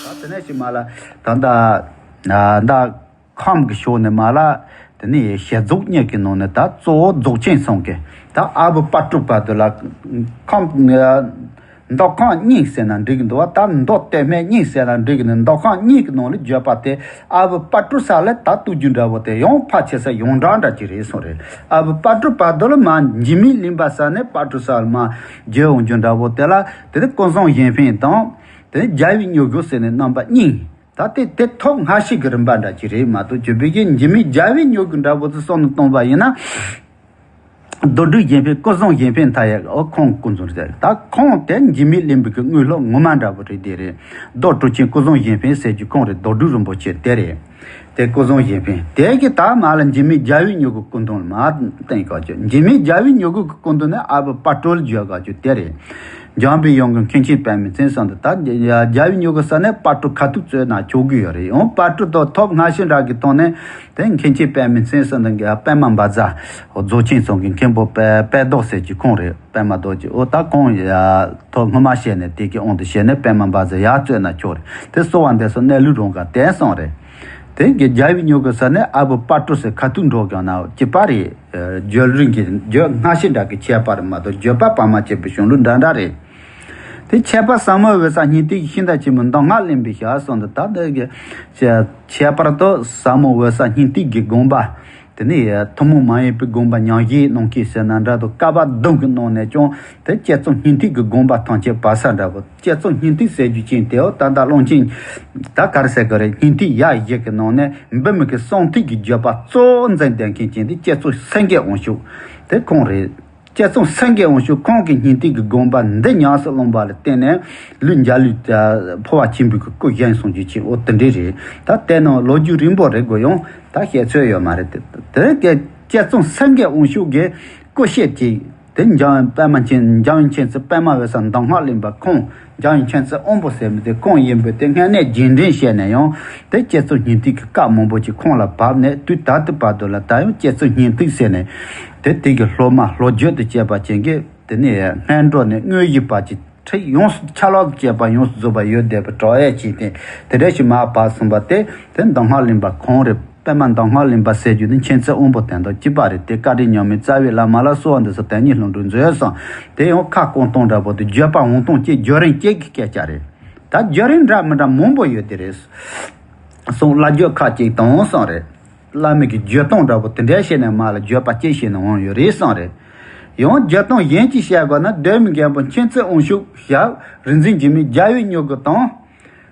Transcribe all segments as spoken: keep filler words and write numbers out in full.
ད་དེ་ནས་ཞིག་མ་ལ་ད་ད་ད་ཁམས་ཀྱི་ཕྱོགས་ནས་མ་ལ་དེ་ནས་བྱད་རྫོགས་གཉིས་ཀྱི་ནང་ནས་ད་གཙོ་བོ་རྫོགས་ཆེན་ཚང་གི་ད་ཨ་བུ་པ་ཏྲུ་བར་དུ་ལ་ཁམས། མདོ་ཁམས་གཉིས་ཟེར་ན་འགྲིག་གི་འདུག་བ། ད་མདོ་སྟོད་སྨད་གཉིས་ཟེར་ན་འགྲིག་གི་འདུག་མདོ་ཁམས་གཉིས་ཀྱི་ནང་ལ་བརྗོད་པ་དེ་ཨ་བུ་པ་ཏྲུ་ས་ལ་ད་གཏུག་རྒྱུ་འདྲ་བོ་དེ་ཡང་ཕལ་ཆེར་ས་ཡོངས་གྲགས་འདྲ་ཅིག་རེད་གསུངས་རེད། ཨ་བུ་པ་ཏྲུ་བར་དུ་ལ་མ་འཇིགས་མེད་གླིང་པ་ས་ནས་པ་ཏྲུ་ས་ལ་མ་བརྗོད་འོང་རྒྱུ་འདྲ་བོ་དེ་ལ་དེ་ནི་ཀུན་བཟང་གཞན་ཕན་དང་དེ་ནི་རྒྱལ་བའི་སྨྱུ་གུ་ཟེར་ནས་རྣམ་པ་གཉིས། ད་དེ་དེ་ཐོབ་སྔ་ཕྱི་གི་རིམ་པ་འདྲ་ཅིག་རེད་མ་གཏོགས་བརྗོད་པའི་གི་འཇིགས་མེད་རྒྱལ་བའི་སྨྱུ་གུ་འདྲ་བོ་དེ་གསུངས་ནས་གཏོང་བ་ཡིན་ན། རྡོར་སྒྲུབ་གཞན་ཕན་ཀུན་བཟང་གཞན་ཕན་མཐའ་ཡས་ཨོ་ཁོང་ཀུན་བཟང་རེད། ད་ཁོང་དེ་འཇིགས་མེད་གླིང་པའི་གི་དངོས་སློབ་ངོ་མ་འདྲ་བོ་རེད། དེ་རེད། རྡོ་གྲུ་ཆེན་ཀུན་བཟང་གཞན་ཕན་ཟེར་རྒྱུ་ཁོང་རེད། རྡོར་སྒྲུབ་རིན་པོ་ཆེ་དེ་རེད། དེ་ཀུན་བཟང་གཞན་ཕན་དེ་གི་ད་མ་ལ་འཇིགས་མེད་རྒྱལ་བའི་སྨྱུ་གུ་སྐུ་མདུན་ལ་མ་བསྟན་ག་ཅོ། འཇིགས་མེད་རྒྱལ་བའི་སྨྱུ་གུ་གི་སྐུ་མདུན་ནི་ཨ་བུ་པ་ཏྲུ་ལ་བརྗོད་ག་ཅོ་དེ་རེད། འཇམ་པའི་དབྱངས་ཀྱི་མཁན་ཆེན་པདྨའི་མཚན་གསུངས་འདུག་ད་རྒྱལ་བའི་སྨྱུ་གུ་ས་ནས་པ་ཏྲུ་ཁ་ཐུག་རྩོད་ན་ཆོག་གི་ཡོད་རེད། ཡང་པ་ཏྲུ་དང་ཐོབ་སྔ་ཕྱི་འདྲ་གི་ཐོག་ནས། དེ་མཁན་ཆེན་པདྨའི་མཚན་གསུངས་འདུག་གི་པདྨ་བཛྲ། རྫོགས་ཆེན་ཚང་གི་མཁན་པོ་དཔལ་དཔལ་ལྡོག་ཟེར་གྱི་ཁོང་རེད། པདྨ་ལྡོག་གི་ཨོ་ད་ཁོང་ཡ་ཐོག་སྔོན་མ་བཤད་ནས་དེ་གི་དབང་དུ་བྱས་ནས་པདྨ་བཛྲ་ཡར་རྩོད་ན་ཆོག་རེད། དེ་གསོལ་བ་འདེབས་སོ་གནས་ལུགས་རང་ག་དེ་གསུངས་རེད། དེ་གི་རྒྱལ་བའི་སྨྱུ་གུ་ས་ནས་ཨ་བུ་པ་ཏྲུ་ཟེར་ཁ་ཐུག་འགྲོ་གང་ན་སྐྱིད་པ་རེད། བརྗོད་རིགས་ཀྱི་བརྗོད་སྔ་ཕྱི་འདྲ་གི་ཁྱད་པར་མ་གཏོགས་བརྗོད་པ་བར་མ་ཆད་པའི་གཞུང་ལུགས་འདྲ་འདྲ་རེད། དེ་ཁྱད་པར་ཟབ་མོ་འོད་གསལ་སྙིང་ཐིག་གི་ཤིང་རྟ་ཆེན་མོ་མདོ་སྔགས་གླིང་པའི་ཞལ་གསུངས་འདུག་ད་འདི་གི་ཁྱད་པར་དུ་ཟབ་མོ་འོད་གསལ་སྙིང་ཐིག་གི་དགོངས་པ། དེ་ནས་ཐུན་མོང་མ་ཡིན་པའི་དགོངས་པ་ཉམས་བཞེས་གནང་མཁན་ཟེར་ན་འདྲ་འདུག་བཀའ་པ་བདུན་གྱི་ནང་ནས་ཀྱང་དེ་བསྐྱེད་རྩོམ་སྙིང་ཐིག་གི་དགོངས་པ་ཐམས་ཅད་བར་གསལ་འདྲ་བོ། བསྐྱེད་རྩོམ་སྙིང་ཐིག་ཟེར་རྒྱུ་ཅན་དེའོ་ད་ལྟ་ཀློང་ཆེན་ད་ག་རེ་ཟེར་གི་རེད། སྙིང་ཐིག་ཡ་བཞི་གི་ནང་ནས་འབུམ་གྱི་གསང་ཐིག་གི་བརྗོད་པ་གཙོ་བོ་འཛིན་བསྡད་མཁན་ཅན་དེ་བསྐྱེད་རྩོམ་སེང་གེ་དབང་ཕྱུག་དེ་ཁོང་རེད། བསྐྱེད་རྩོམ་སེང་གེ་དབང་ཕྱུག་ཁོང་གི་སྙིང་ཐིག་གི་དགོངས་པ་འདི་ཉམས་སུ་བླངས་པ་ལ་བརྟེན་ནས་ལུས་འཇའ་ལུས་འཕོ་བ་ཆེན་པོའི་གི་སྐུ་བཞེངས་སོང་རྒྱུ་ཆེ་འོ་དེ་འདྲས་རེད། ད་དེ་ནང་ལོ་རྒྱུས་རིང་པོ་རེད་དགོས་ཡང་ད་བཤད་ཚོད་ཡོད་མ་རེད། དེ་དེ་གའི་བསྐྱེད་རྩོམ་སེང་གེ་དབང་ཕྱུག་གི་སྐུ་བཤད་ཅིག་དེ་འཇམ་པད་མ་མཁྱེན་འཇམ་དབྱངས་མཁྱེན་བརྩེ་པད་མ་འོད་གསལ་མདོ་སྔགས་གླིང་པ་ཁོང་། འཇམ་དབྱངས་མཁྱེན་བརྩེ་དབང་པོ་ཟེར་མི་དེ་ཁོང་ཡིན་པས་དེ་སྔ་ནས་རྗེས་འདྲེན་བྱས་ནས་ཡང་དེ་བསྐྱེད་རྩོམ་སྙིང་ཐིག་གི་བཀའ་མང་པོ་ཅིག་ཁོང་ལ་བབས་ནས་དུས་ད་ལྟའི་བར་དུ་ལ་ད་ཡང་བསྐྱེད་རྩོམ་སྙིང་ཐིག་ཟེར་ནས་དེ་དེ་གི་སློབ་མ་བློ་བརྗོད་དུ་བྱས་པ་ཅན་གྱི་དེ་ནས་སྔོན་འགྲོ་ནས་དངོས་གཞི་བར་གྱི་ཁྲིད་ཡོངས་སུ་ཆ་ལག་ཏུ་བྱས་པ་ཡོངས་སུ་རྫོགས་པ་ཡོད་བསྡད་པའི་གྲོགས་ཡས་ཅིག་དེ་དེ་འདྲ་ཞིག་མར་བབས་སོང་བ་དེ་དེ་མདོ་སྔགས་གླིང་པ་ཁོང་རེད། པད་མ་མདོ་སྔགས་གླིང་པ་ཟེར་རྒྱུ་ནི་མཁྱེན་བརྩེ་དབང་པོ་དོན་དང་གཅིག་པ་རེད། དེ་བཀའ་དྲིན་མྱ་ངན་རྩ་བའི་བླ་མ་ལ་གསོལ་བ་འདེབས་སོ་དོན་གཉིས་ལྷུན་གྲུབ་མཛོད་གསུངས། དེ་ཡང་ཁ་སྐོང་སྟངས་འདྲ་པོ་དེ་བརྗོད་པ་འོང་སྟངས་གཅིག་བརྗོད་རིམ་གཅིག་གི་སྐད་ཆ་རེད། ད་བརྗོད་རིམ་འདྲ་མི་འདྲ་མང་པོ་ཡོད་དེ་རེད། གསུང་བླ་བརྗོད་ཁ་གཅིག་དང་གསུངས་རེད། བླ་མའི་གི་བརྗོད་སྟངས་འདྲ་པོ་དེ་འདྲ་བྱས་ནས་མར་ལ་བརྗོད་པ་གཅིག་བྱས་ནས་འོང་ཡོད་རེད་གསུངས་རེད། ཡང་བརྗོད་སྟངས་གཞན་གཅིག་བཤད་དགོས་ན་གདོད་མའི་རྒན་པོ་མཁྱེན་བརྩེ་དབང་ཕྱུག་ཞབས་རིག་འཛིན་འཇིགས་མེད་རྒྱལ་བའི་སྨྱུ་གུ་དང་།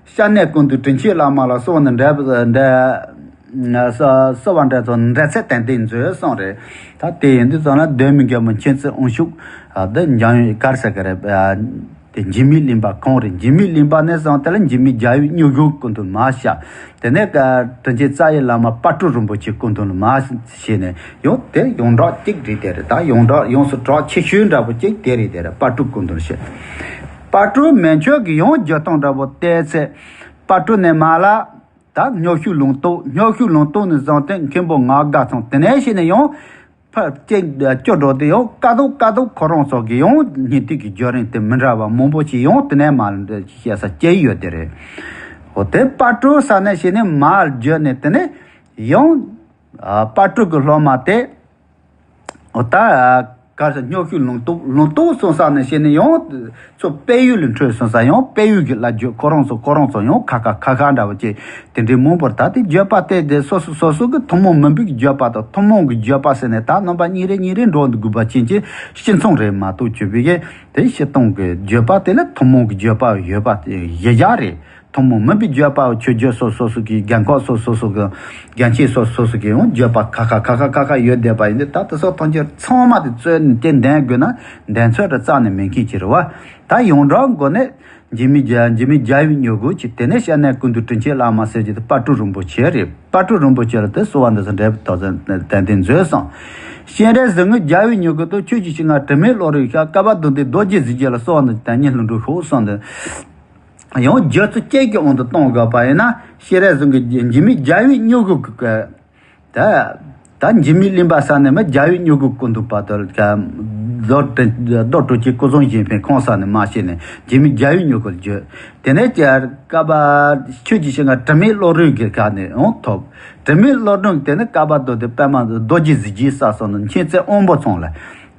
སྐྱབས་གནས་ཀུན་འདུས་དྲིན་ཆེན་བླ་མ་ལ་གསོལ་བ་འདེབས་འདྲ་གསོལ་བ་འདེབས་སོ་འབྲེལ་ཚད་ཏན་ཏན་མཛོད་གསུངས་རེད། ད་དེ་ཡིན་དུས་ཙམ་ན་གདོད་མའི་རྒན་པོ་མཁྱེན་བརྩེ་དབང་ཕྱུག་དེ་འཇམ་དབྱངས་གར་ས་ག་རེ། དེ་འཇིགས་མེད་གླིང་པ་ཁོང་རེད། འཇིགས་མེད་གླིང་པ་ནས་བཟུང་དེ་ལ་འཇིགས་མེད་རྒྱལ་བའི་སྨྱུ་གུ་སྐུ་མདུན་མར་བཞག་དེ་ནས་དྲིན་ཆེན་རྩ་བའི་བླ་མ་དཔལ་སྤྲུལ་རིན་པོ་ཆེ་སྐུ་མདུན་ལ་མར་བྱས་ནས་ཡང་དེ་ཡོངས་གྲགས་གཅིག་རེད་དེ་རེད། ད་ཡོངས་གྲགས་ཡོངས་སུ་གྲགས་ཆེ་ཤོས་འདྲ་པོ་གཅིག་དེ་རེད་དེ་རེད། དཔལ་སྤྲུལ་སྐུ་མདུན་ཞེས། དཔལ་སྤྲུལ་མན་ཆད་ཀྱི་ཡང་བརྗོད་སྟངས་འདྲ་པོ་བལྟས་ཚེ་དཔལ་སྤྲུལ་ནས་མར་ལ་ད་སྨྱོ་ཤུལ་ལུང་རྟོགས། སྨྱོ་ཤུལ་ལུང་རྟོགས་ནས་བཟུང་སྟེ་མཁན་པོ་ངག་དགའ་ཚང་དེ་ནས་བྱས་ནས་ཡང་ཕར་གཅིག་བཅུ་འགྲོ་དེ་ཡང་ཀ་ཐོག་ཀ་ཐོག་ཁོ་རང་ཚོ་གི་ཡང་སྙིང་ཐིག་གི་བརྗོད་རིམ་དེ་མི་འདྲ་བ་མང་པོ་ཞིག་ཡང་དེ་ནས་མར་བཤད་ས་སྐྱེས་ཡོད་དེ་རེད། འོ་དེ་དཔལ་སྤྲུལ་ས་ནས་བྱས་ནས་མར་བརྗོད་ནས་དེ་ནས་ཡང་དཔལ་སྤྲུལ་གྱི་སློབ་མ་དེ། འོ་ད་ག་ས་སྨྱོ་ཤུལ་ལུང་རྟོགས། ལུང་རྟོགས་སོང་ས་ནས་བྱས་ནས་ཡང་ཚོ་དཔལ་ཡུལ་ལ་འཕྲོད་སོང་ས་ཡང་དཔལ་ཡུལ་གྱི་བླ་བརྒྱུད་ཁོ་རང་ཚོ་ཁོ་རང་ཚོ་ཡང་ཁ་ཁ་ཁ་ཁ་འདྲ་བོ་ཅིག་དེ་འདྲའི་མང་པོར་ད་དེ་བརྗོད་པ་དེ་དེ་སོ་སོ་སོ་སོ་གི་ཐུན་མོང་མིན་པའི་བརྗོད་པ་དང་ཐུན་མོང་གི་བརྗོད་པ་ཟེར་ནས་ད་རྣམ་པ་གཉིས་རེ་གཉིས་རེ་འགྲོ་འདུག་དགོས་པ་ཅན་གྱི་སྤྱི་མཚུངས་རེད་མ་གཏོགས་བརྗོད་པའི་གི་དེ་སྤྱིར་བཏང་གི་བརྗོད་པ་དེ་ལ་ཐུན་མོང་གི་བརྗོད་པ་ཡོད་པ་གཞི་རྒྱ་རེད། ཐུན་མོང་མིན་པའི་བརྗོད་པའོ། ཆོས་བརྒྱུད་སོ་སོ་སོ་གི་རྒན་འཁོགས་སོ་སོ་སོ་གི་རྒན་ཆས་སོ་སོ་སོ་གི་ཡང་བརྗོད་པ་ཁ་ཁ་ཁ་ཁ་ཁ་ཁ་ཡོད་བསྡད་པ་ཡིན་ཏེ། ད་དེ་སོགས་ཐམས་ཅད་ཚང་མ་དེ་རྩོད་ནས་དེ་འདོན་དགོས་ན་འདོན་ཚོད་ར་རྩ་ནས་མེད་མཁན་ཅིག་རེད་བ། ད་ཡོངས་གྲགས་སྒོ་ནས་འཇིགས་མེད་རྒྱལ་འཇིགས་མེད་རྒྱལ་བའི་སྨྱུ་གུ་ཅིག་དེ་ནས་སྐྱབས་གནས་ཀུན་འདུས་དྲིན་ཆེན་བླ་མ་ཟེར་གྱི་དེ་དཔལ་སྤྲུལ་རིན་པོ་ཆེ་རེད། དཔལ་སྤྲུལ་རིན་པོ་ཆེ་ལ་དེ་གསོལ་བ་འདེབས་སོ་འབྲེལ་བའི་ཐོག་ཏན་ཏན་མཛོད་གསུངས། སྤྱན་རས་གཟིགས་དངོས་རྒྱལ་བའི་སྨྱུ་གུ་དང་། ཆོས་ཀྱི་ཞིང་ཁམས་དྲི་མེད་བློ་རིག་ཤར། བསྐལ་པ་བདུན་ལྡན་རྡོ་རྗེ་གཟི་བརྗིད་ལ་གསོལ་བ་འདེབས་སོ་དོན་གཉིས་ལྷུན་གྲུབ་ཤོག་གསུངས་ཏེ། ཡང་བརྗོད་ཚུལ་གཅིག་གི་དབང་དུ་གཏོང་དགོས་པ་ཡིན་ན་སྤྱན་རས་གཟིགས་ཀྱི་འཇིགས་མེད་རྒྱལ་བའི་སྨྱུ་གུ་གི་ད་ད་འཇིགས་མེད་གླིང་པ་ས་ནས་མི་རྒྱལ་བའི་སྨྱུ་གུ་སྐུ་མདུན་བར་དུ་ཀ་ རྡོ་དྲི་རྡོ་དྲི་ཆུའི་སྐུ་གསུང་གཞན་ཕན་ཁོང་ས་ནས་མ་ཤེས་ནས་རྗེ་མི་རྒྱལ་བའི་མྱུ་གུ་བརྗོད། དེ་ནས་ཀྱང་བསྐལ་པ་ཆོས་ཀྱི་ཞིང་ཁམས་དྲི་མེད་བློ་གྲོས་ཀྱི་ཁ་ནས་འོང་ཐོབ། དྲི་མེད་བློ་གྲོས་དེ་ནས་བསྐལ་པ་རྡོ་དེ་པདྨ་རྡོ་རྗེ་གཟི་བརྗིད་ས་སོགས་ནས་མཁྱེན་བརྩེ་དབང་པོ་ཚང་ལ།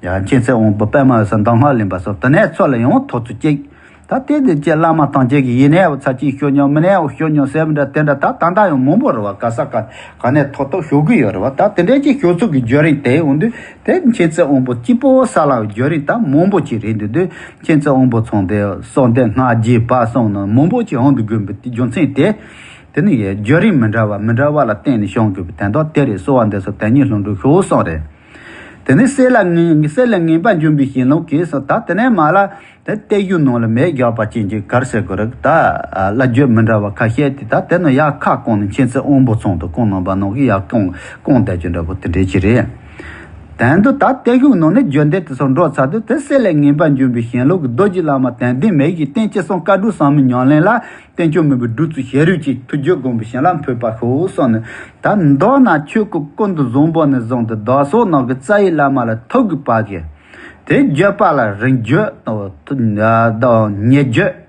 ཡང་མཁྱེན་བརྩེ་དབང་པོ་པདྨ་འོད་ཟེར་གདམས་ངག་ལེན་པ་སོགས་དེ་ནས་ཚོ་ལ་ཡང་ཐོབ་ཚུལ་གཅིག་ད་དེ་འདི་ཀྱི་བླ་མ་ཐམས་ཅད་ཀྱི་ཡིན་ནའི་ཚར་གཅིག་ཤོད་མྱོང་མིན་ནའི་ཤོད་མྱོང་ཟེར་མི་འདྲ་དེ་འདྲ་ད་ད་ལྟ་ཡང་མང་པོ་རེད་བ། ག་ས་ག་ག་ནས་ཐོབ་ཐོབ་ཤོད་གི་ཡོད་རེད་བ། ད་དེ་འདྲའི་ཅིག་ཤོད་ཚུལ་གྱི་བརྒྱུད་རིམ་དེ་འོང་དུས་དེ་མཁྱེན་བརྩེ་དབང་པོ་སྐྱིད་པོ་ས་ལ་བརྒྱུད་རིམ་ད་མང་པོ་ཅིག་རེད་འདུག་དུས་མཁྱེན་བརྩེ་དབང་པོ་ཚང་དེ་གསོལ་འདེབས་སྔགས་རྒྱས་བར་གསུམ་ནང་མང་པོ་ཅིག་འོང་དུ་དགོས་པའི་རྒྱུ་མཚན་དེ། དེ་ནི་ཡའི་བརྒྱུད་རིམ་མི་འདྲ་བ་མི་འདྲ་བ་ལ་བརྟེན་ནས་བྱུང་དགོས་པའི་དོན་དག་དེ་རེད། གསོལ་བ་འདེབས་སོ་དོན་གཉིས་ལྷུན་གྲུབ་ཤོག་གསུངས་རེད། དེ་ནས་གསེར་ལ་ངན་གསེར་ལས་ངན་པར་འཇོམས་པའི་ཞིང་ལུགས་ཀྱིས་སོ། ད་དེ་ནས་མ་ལ་དེ་བརྟན་བཞུགས་ནང་ལ་མེ་རྒྱག་པ་ཅན་གྱི་གར་ཟེར་དགོས་རེད། ད་བླ་བརྒྱུད་མི་འདྲ་བ་ཁ་ཤས་དེ་ད་དེ་ནི་ཡར་ཁ་བསྐོང་ནས་མཁྱེན་བརྩེ་དབང་པོ་ཚང་དུ་བསྐོང་གནང་པ་ནང་གི་ཡར་བསྐོང་བསྐོང་བསྡད་རྒྱུ་འདྲ་པོ་དེ་འདྲའི་ཅིག་རེད། དོན་དུ་ད་བརྟན་བཞུགས་ནང་ནས་བརྒྱུད་འདེབས་དེ་ཚོ་འགྲོ་ཚར་དུས་དེ་གསེར་ལས་ངན་པར་འཇོམས་པའི་ཞིང་ལུགས་ཀྱི་རྡོ་རྗེ་བླ་མ་དོན་ལྡན་མའི་གི་རྟེན་ཅི་གསུང་བཀའ་སྒྲུབ་ཟབ་མོའི་ཉམས་ལེན་ལ། བསྟན་སྐྱོང་མོས་པའི་བདུད་རྩི་ཞལ་རོལ་ཅན། ཐུགས་རྒྱུད་བསྒོམས་པའི་ཞིང་ལ་འཕོས་པ་ཤོག་གསུངས་ནས། ད་མདོར་ན་ཆོས་སྐུ་ཀུན་ཏུ་བཟང་པོ་ནས་བཟུང་སྟེ་བདག་སོགས་ནང་གི་རྩ་བའི་བླ་མ་ལ་ཐུག་གི་བར་གྱི། དེ་བརྒྱུད་པ་ལ་རིང་བརྒྱུད་དང་ཉེ་བརྒྱུད།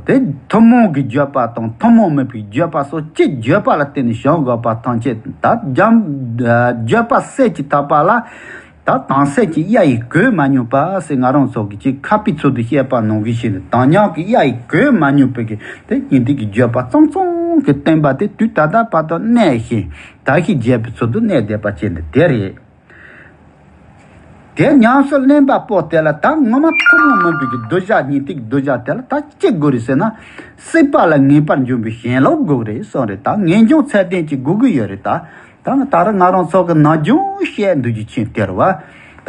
དེ་ཐུན་མོང་གི་བརྒྱུད་པ་དང་ཐུན་མོང་མིན་པའི་བརྒྱུད་པ་སོགས་སྤྱི་བརྒྱུད་པ་ལ་བརྟེན་ནས་བྱུང་དགོས་པ་ཐམས་ཅད་ད་རྒྱམ་བརྒྱུད་པ་གསེར་གྱི་ཐག་པ་ལ། ད་དྭངས་གསལ་གྱི་གཡའ་ཡིས་གོས་མ་མྱོང་པ་ཟེར་ང་རང་ཚོ་གི་ཅིག་ཁ་པའི་ཚུལ་དུ་བཤད་པ་ནང་བཞིན་བྱས་ནས། དྭངས་སྙིགས་ཀྱི་གཡའ་ཡིས་གོས་མ་མྱོང་པའི་གི་དེ་ཉིན་ཐིག་གི་བརྗོད་པ་གཙང་གཙང་གི་བསྟན་པ་དེ་དུས་ད་ལྟ་བར་དུ་གནས་ཤིང་དར་ཞིང་རྒྱས་པའི་ཚུལ་དུ་གནས་བསྡད་པ་བྱས་ནས་དེ་རེད། དེ་ཉམས་སུ་ལེན་པ་པོ་དེ་ལ་ད་ངོ་མ་ཐུན་མོང་མིན་པའི་གི་གདུལ་བྱ་ཉིན་ཐིག་གི་གདུལ་བྱ་དེ་ལ་ད་ཅི་དགོས་རེད་ཟེར་ན། སྲིད་པ་ལ་ངེས་པར་འབྱུང་བའི་ཞེན་ལོག་དགོས་རེད་གསུངས་རེད། ད་ངེས་འབྱུང་ཚད་ལྡན་ཅིག་དགོས་ཀྱི་ཡོད་རེད་ད། ད་ད་རུང་ང་རང་ཚོ་གི་ནམ་རྒྱུན་བཤད་འདུག་རྒྱུ་ཆེན་དེ་རེད་བ།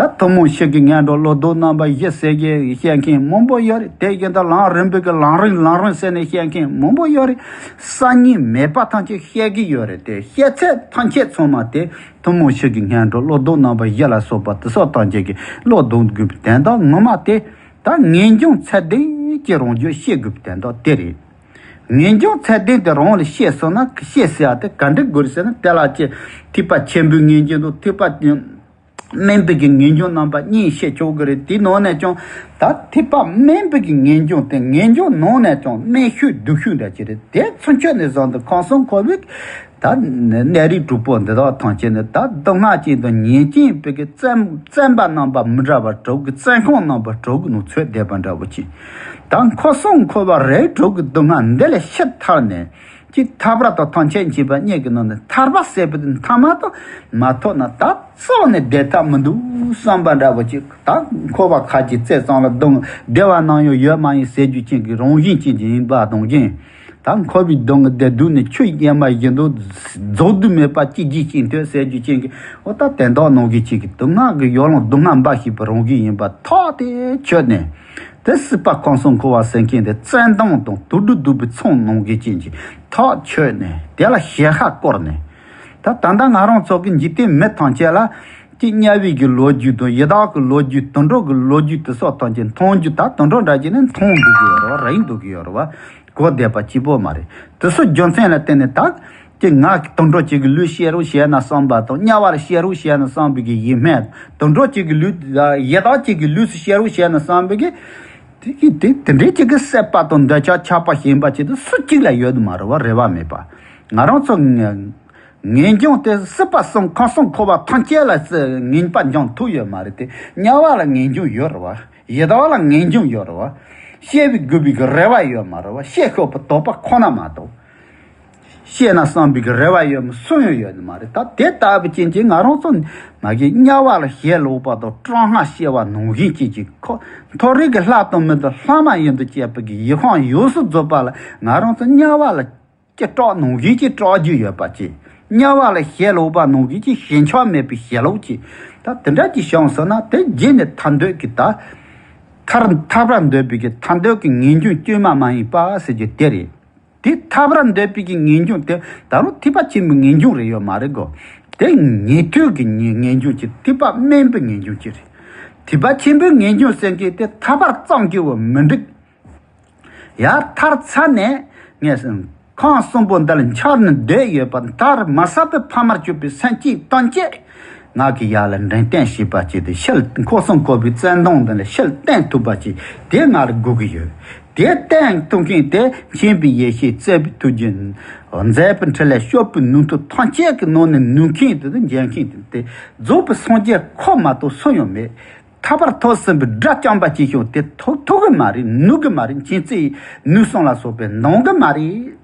ད་ཐུན་མོང་ཕྱི་གི་ངན་འགྲོ་བློ་ལྡོག་རྣམ་པ་བཞི་ཟེར་གྱི་བཤད་མཁན་མང་པོ་ཡོད་རེད། དེ་བཞིན་དུ་ལམ་རིམ་པའི་གི་ལམ་རིམ་ལམ་རིམ་ཟེར་ནས་བཤད་མཁན་མང་པོ་ཡོད་རེད། གསར་རྙིང་མེད་པ་ཐམས་ཅད་བཤད་ཀྱི་ཡོད་རེད། དེ་བཤད་ཚད་ཐམས་ཅད་ཚང་མ་དེ་ཐུན་མོང་ཕྱི་གི་ངན་འགྲོ་བློ་ལྡོག་རྣམ་པ་བཞི་ལ་སོགས་པ་དེ་སོགས་ཐམས་ཅད་ཀྱི་བློ་ལྡོག་དགོས་པའི་དོན་དག་ངོ་མ་དེ། ད་ངེས་འབྱུང་ཚད་ལྡན་གྱི་རང་རྒྱུད་ཤེས་དགོས་པའི་དོན་དག་དེ་རེད། ངེས་འབྱུང་ཚད་ལྡན་དེ་རང་ལ་ཤེས་སོང་ན་ཤེས་ཟེར་ཡ་དེ་ག་འདྲ་དགོས་རེད་ཟེར་ན། དེ་ལ་ཅི་ཐེག་པ་ཆེན་པོའི་ངེས་འབྱུང་དང་ཐེག་པ་དམན་པའི་གི་ངེས་འབྱུང་རྣམ་པ་གཉིས་ཤེས་ཆོག་གི་རེད། དེའི་ནང་ནས་ཀྱང་ད་ཐེག་པ་དམན་པའི་གི་ངེས་འབྱུང་དེ་ངེས་འབྱུང་ནང་ནས་ཀྱང་དམན་ཤོས་སྡུག་ཤོས་འདྲ་ཅིག་རེད། དེ་ཚུན་ཆད་ནས་བཟུང་སྟེ་ཁམས་གསུམ་འཁོར་བའི་ད་ནད་རིགས་དྲུག་པོ་འདི་དག་ཐམས་ཅད་ནི་ད་སྡུག་བསྔལ་ཅན་དང་ཉེན་ཅན་པའི་གི་བཙན་བཙན་པ་རྣམ་པ་མི་འདྲ་བ་དྲུག་གི་བཙོན་ཁང་རྣམ་པ་དྲུག་གི་ནང་ཚུད་བསྡད་པ་འདྲ་བོ་ཅིག་ད་ཁམས་གསུམ་འཁོར་བ་རིགས་དྲུག་གི་སྡུག་བསྔལ་འདི་ལས་ཕྱིར་ཐར་ནས་ཅིག་ཐར་པ་དང་ཐམས་ཅད་མཁྱེན་པ་གཉིས་ཀྱི་ནང་ནས་ཐར་པ་ཟེར་བའི་མཐའ་མ་དང་མ་ཐོབ་ན་ད་རྩ་བ་ནས་བསྡད་ཐབས་མི་འདུག་བསམ་པ་འདྲ་བོ་ཅིག་ད་འཁོར་བ་ཁ་ཅིག་བཙལ་ཙམ་ལ་སྡུག་བདེ་བ་ནམ་ཡང་ཡོད་མ་ཡིན་ཟེར་རྒྱུ་ཅན་གྱི་རང་བཞིན་ཅན་གྱི་ཡིན་པ་དང་ཅན། ད་འཁོར་བའི་སྡུག་བསྔལ་བདེ་སྡུག་ནི་ཆུ་ཡི་གཡེར་མ་བཞིན་དུ། རྫོགས་དུས་མེད་པ་གཅིག་བརྗེད་ཅིང་ཐོས་ཟེར་རྒྱུ་ཅན་གྱི་འོ་ད་དོན་དག་ནང་བཞིན་ཅིག་གི་སྡུག་བསྔལ་གྱི་ཡོ་ལང་སྡུག་བསྔལ་འབའ་ཞིག་པའི་རང་བཞིན་ཡིན་པ་ཐག་དེ་ཆོད་ནས། དེ་སྲིད་པ་ཁམས་གསུམ་འཁོར་བ་ཟེར་མཁན་དེ་བཙན་དོང་དང་དུག་སྦྲུལ་གདུག་པའི་ཚང་ནང་བཞིན་ཅན་གྱི་ཐག་ཆོད་ནས་དེ་ལ་ཞེན་ཁ་བསྐོར་ནས། ད་ད་ལྟ་ང་རང་ཚོ་གི་འཇིག་རྟེན་མི་ཐམས་ཅད་ལ། དེ་དམྱལ་བའི་གི་ལོ་རྒྱུས་དང་ཡི་དྭགས་ཀྱི་ལོ་རྒྱུས་དུད་འགྲོ་གི་ལོ་རྒྱུས་དེ་སོགས་ཐམས་ཅད་མཐོང་རྒྱུ་ད་དུད་འགྲོ་འདྲ་ཅིག་ནི་མཐོང་འདུག་གི་ཡོད་རེད་བ། རིག་འདུག་གི་ཡོད་རེད་བ། གོ་བདེ་བ་སྐྱིད་པོ་མ་རེད། དེ་ཚོ་རྒྱུ་མཚན་ལ་བརྟེན་ནས་ད་ཀྱི་ང་དུད་འགྲོ་གཅིག་གི་ལུས་བཤད་རོགས་བྱས་ན་བསམ་པ་དང་དམྱལ་བ་ལ་བཤད་རོགས་བྱས་ན་བསམ་པའི་གི་ཡིད་སྨོན། དུད་འགྲོ་གཅིག་གི་ལུས་ཡི་དྭགས་གཅིག་གི་ལུས་སུ་བཤད་རོགས་བྱས་ན་བསམ་པའི་གི་དེ་གི་དེ་དེ་འདྲའི་གཅིག་གི་སྲེད་པ་དང་འདོད་ཆགས་ཆགས་པ་ཞེན་པ་བྱེད་དུ་སུ་གཅིག་ལ་ཡོད་མ་རེད་བ། རེ་བ་མེད་པ། ང་རང་ཚོ་ངེས་ངེས་འབྱུང་དེ་སྲིད་པ་གསུམ་ཁམས་གསུམ་འཁོར་བ་ཐམས་ཅད་ལ་ངེས་པ་འབྱུང་ཐུབ་ཡོད་མ་རེད་དེ། དམྱལ་བ་ལ་ངེས་འབྱུང་ཡོད་རེད་བ། ཡི་དྭགས་ལ་ངེས་འབྱུང་ཡོད་རེད་བ། བཤད་པའི་དགོས་པའི་གི་རེ་བ་ཡོད་མ་རེད་བ། བཤད་ཤོག་པའི་དོགས་པ་ཁོ་ན་མ་གཏོགས། བཤད་ན་བསམ་པའི་གི་རེ་བ་ཡོད་མི་སུ་ཡང་ཡོད་མ་རེད། ད་དེ་ལྟ་བུ་ཅན་གྱི་ང་རང་ཚོ་མ་གི་དམྱལ་བ་ལ་ཞེན་ལོག་པ་དང་སྤྲང་སྔགས་བཤད་པ་ནང་བཞིན་ཅན་གྱི་ཁོ་མཐོ་རིས་ཀྱི་ལྷ་དང་མི་དང་ལྷ་མ་ཡིན་དུ་བཅས་པའི་གི་ཡིད་ཁམས་ཡོངས་སུ་རྫོགས་པ་ལ་ང་རང་ཚོ་དམྱལ་བ་ལ། ཀྱི་སྐྲག་ནང་བཞིན་གྱི་སྐྲག་རྒྱུ་ཡོད་པ་ཅིག་དམྱལ་བ་ལ་ཞེན་ལོག་པ་ནང་བཞིན་གྱི་ཞེན་ཆགས་མེད་པའི་ཞེན་ལོག་ཅིག་ད་དེ་འདྲ་ཅིག་བྱུང་སོང་ན་དེ་རྗེས་ནས་ཐར་འདོད་ཀྱི་ད། ཐར་ཐར་བར་འདོད་པའི་གི་ཐར་འདོད་ཀྱི་ངེས་འབྱུང་བཅོས་མ་མ་ཡིན་པ་ཟེར་རྒྱུ་དེ་རེད། དེ་ཐར་བར་འདོད་པའི་གི་ངེས་འབྱུང་དེ་ད་རུང་ཐེག་པ་ཆེན་པོའི་ངེས་འབྱུང་རེད་ཡོད་མ་རེད་གོ། དེ་ཉན་ཐོས་ཀྱི་ངེས་ངེས་འབྱུང་ཅིག་ཐེག་པ་དམན་པའི་ངེས་འབྱུང་ཅིག་རེད། ཐེག་པ་ཆེན་པོའི་ངེས་འབྱུང་ཟེར་མཁན་དེ་ཐར་བར་བརྩམས་རྒྱུ་བ་མི་འགྲིག་ཡར་ཐར་ཚར་ནས་ངས་ཁམས་གསུམ་པོ་འདི་ལ་འཆར་ནས་བསྡད་ཡོད་པ་མཐར་མ་ཟད་པའི་ཕ་མར་གྱུར་པའི་སེམས་ཅན་ཐམས་ཅད་ ང་གི་ཡ་ལ་འདྲེན་བསྟན་བྱས་པ་བྱས་ཏེ་ཕྱིར་འཁོར་གསུམ་འཁོར་བའི་བཙན་དོང་འདི་ལ་ཕྱིར་བཏོན་ཐུབ་པ་བྱས་དེ་ང་ལ་དགོས་ཀྱི་ཡོད། དེ་བཏོན་ཐུབ་མཁན་དེ་མཁྱེན་པའི་ཡེ་ཤེས་བརྩེ་བའི་ཐུགས་རྗེ། མཛད་པའི་འཕྲིན་ལས་སྤྱོད་པའི་ནུས་མཐུ་ཐམས་ཅད་ཀྱི་ནང་ནས་ནུས་མཁན་དེ་དང་འཇལ་མཁན་དེ་དེ་རྫོགས་པའི་སངས་རྒྱས་ཁོ་མ་གཏོགས་སུ་ཡང་མེད། ཐར་པར་ཐོབ་ཟིན་པའི་དགྲ་བཅོམ་པ་ཅིག་ཀྱང་དེ་ཐོབ་ཐུབ་ཀྱི་མ་རེད། ནུས་ཀྱི་མ་རེད། མཁྱེན་བརྩེ་ཡི་ནུས་གསུམ་ལ་སོགས་པས་འདང་གི་མ་རེད།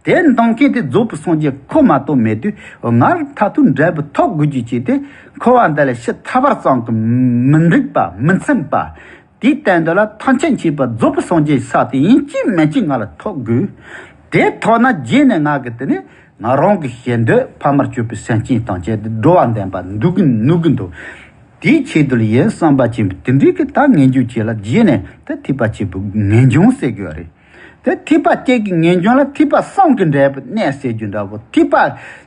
དེ་འདང་མཁན་དེ་རྫོགས་པའི་སངས་རྒྱས་ཁོ་མ་གཏོགས་མེད་དུས་ང་ལ་མཐར་ཐུག་འབྲས་བུ་ཐོབ་དགོས་རྒྱུ་ཅིག་དེ་འཁོར་བ་འདི་ལ་ཕྱི་ཐར་པ་ཙམ་གྱིས་མི་འགྲིག་པ་མི་ཚིམ་པ། དེའི་སྟེང་དུ་ལ་ཐམས་ཅད་མཁྱེན་པ་རྫོགས་པའི་སངས་རྒྱས་ས་དེ་ཡིན་གཅིག་མིན་གཅིག་ང་ལ་ཐོབ་དགོས། དེ་ཐོབ་ན་རྗེས་ནས་ང་གི་དེ་ནི་ང་རང་གི་ཞེ་འདོད་ཕ་མར་གྱུར་པའི་སེམས་ཅན་དང་བཅས་ཏེ་འགྲོ་བ་འདྲེན་པ་འདུག་གི་འདུག་གི་འདུག་དེའི་ཆེད་དུ་ལ་ཡིན་བསམ་པ་ཅན་པའི་དེ་འདྲའི་གི་ད་ངེས་འབྱུང་བྱེད་ལ་རྗེས་ནས་ད་ཐེག་པ་ཆེན་པོའི་ངེས་འབྱུང་ཟེར་དགོས་རེད། དེ་ཐེག་པ་བཅས་ཀྱི་ངེས་འབྱུང་ལ་ཐེག་པ་གསུམ་གྱི་འབྲས་བུ་གནས་ཟེར་རྒྱུ་འདྲ་བོ། ཐེག་པ་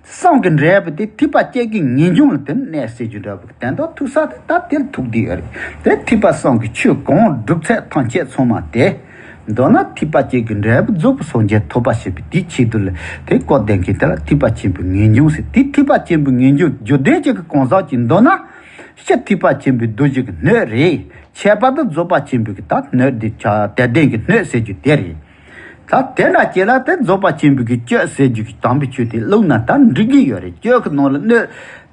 གསུམ་གྱི་འབྲས་བུ་དེ་ཐེག་པ་བཅས་ཀྱི་ངེས་འབྱུང་ལ་དེ་གནས་ཟེར་རྒྱུ་འདྲ་བོ་དེ་འདྲ་ཐུག་ས་དེ་ད་དེར་ཐུག་བསྡད་ཡོད་རེད། དེ་ཐེག་པ་གསུམ་གྱི་ཆོས་གང་སྒྲུབ་ཚད་ཐམས་ཅད་ཚང་མ་དེ། མདོར་ན་ཐེག་པ་བཅས་ཀྱི་འབྲས་བུ་རྫོགས་པའི་སངས་རྒྱས་ཐོབ་པ་ཞེས་པའི་དེའི་ཆེད་དུ་ལ་དེ་བཀོད་ལྡན་མཁན་དེ་ལ་ཐེག་པ་ཆེན་པོའི་ངེས་འབྱུང་ཟེར། དེ་ཐེག་པ་ཆེན་པོའི་ངེས་འབྱུང་རྒྱུད་ལྡན་གཅིག་གི་གང་ཟག་ཅིག་མདོར་ན་སྤྱིར་ཐེག་པ་ཆེན་པོའི་རྡོ་རྗེ་གི་སྣོད་རེད། ཁྱད་པར་དུ་རྫོགས་པ་ཆེན་པོའི་གི་ད་སྣོད་དེ་ཆ་དད་ལྡན་གྱི་སྣོད་ཟེར་རྒྱུ་དེ་རེད། ད་དེ་འདྲ་བྱས་ལ་དེ་རྫོགས་པ་ཆེན་པོའི་གི་སྤྱོད་ཟེར་རྒྱུ་གི་དམ་པའི་ཆོས་དེ་བླུགས་ན་ད་འགྲིག་གི་ཡོད་རེད། སྤྱོད་གི་ནང་ལ་སྣོད།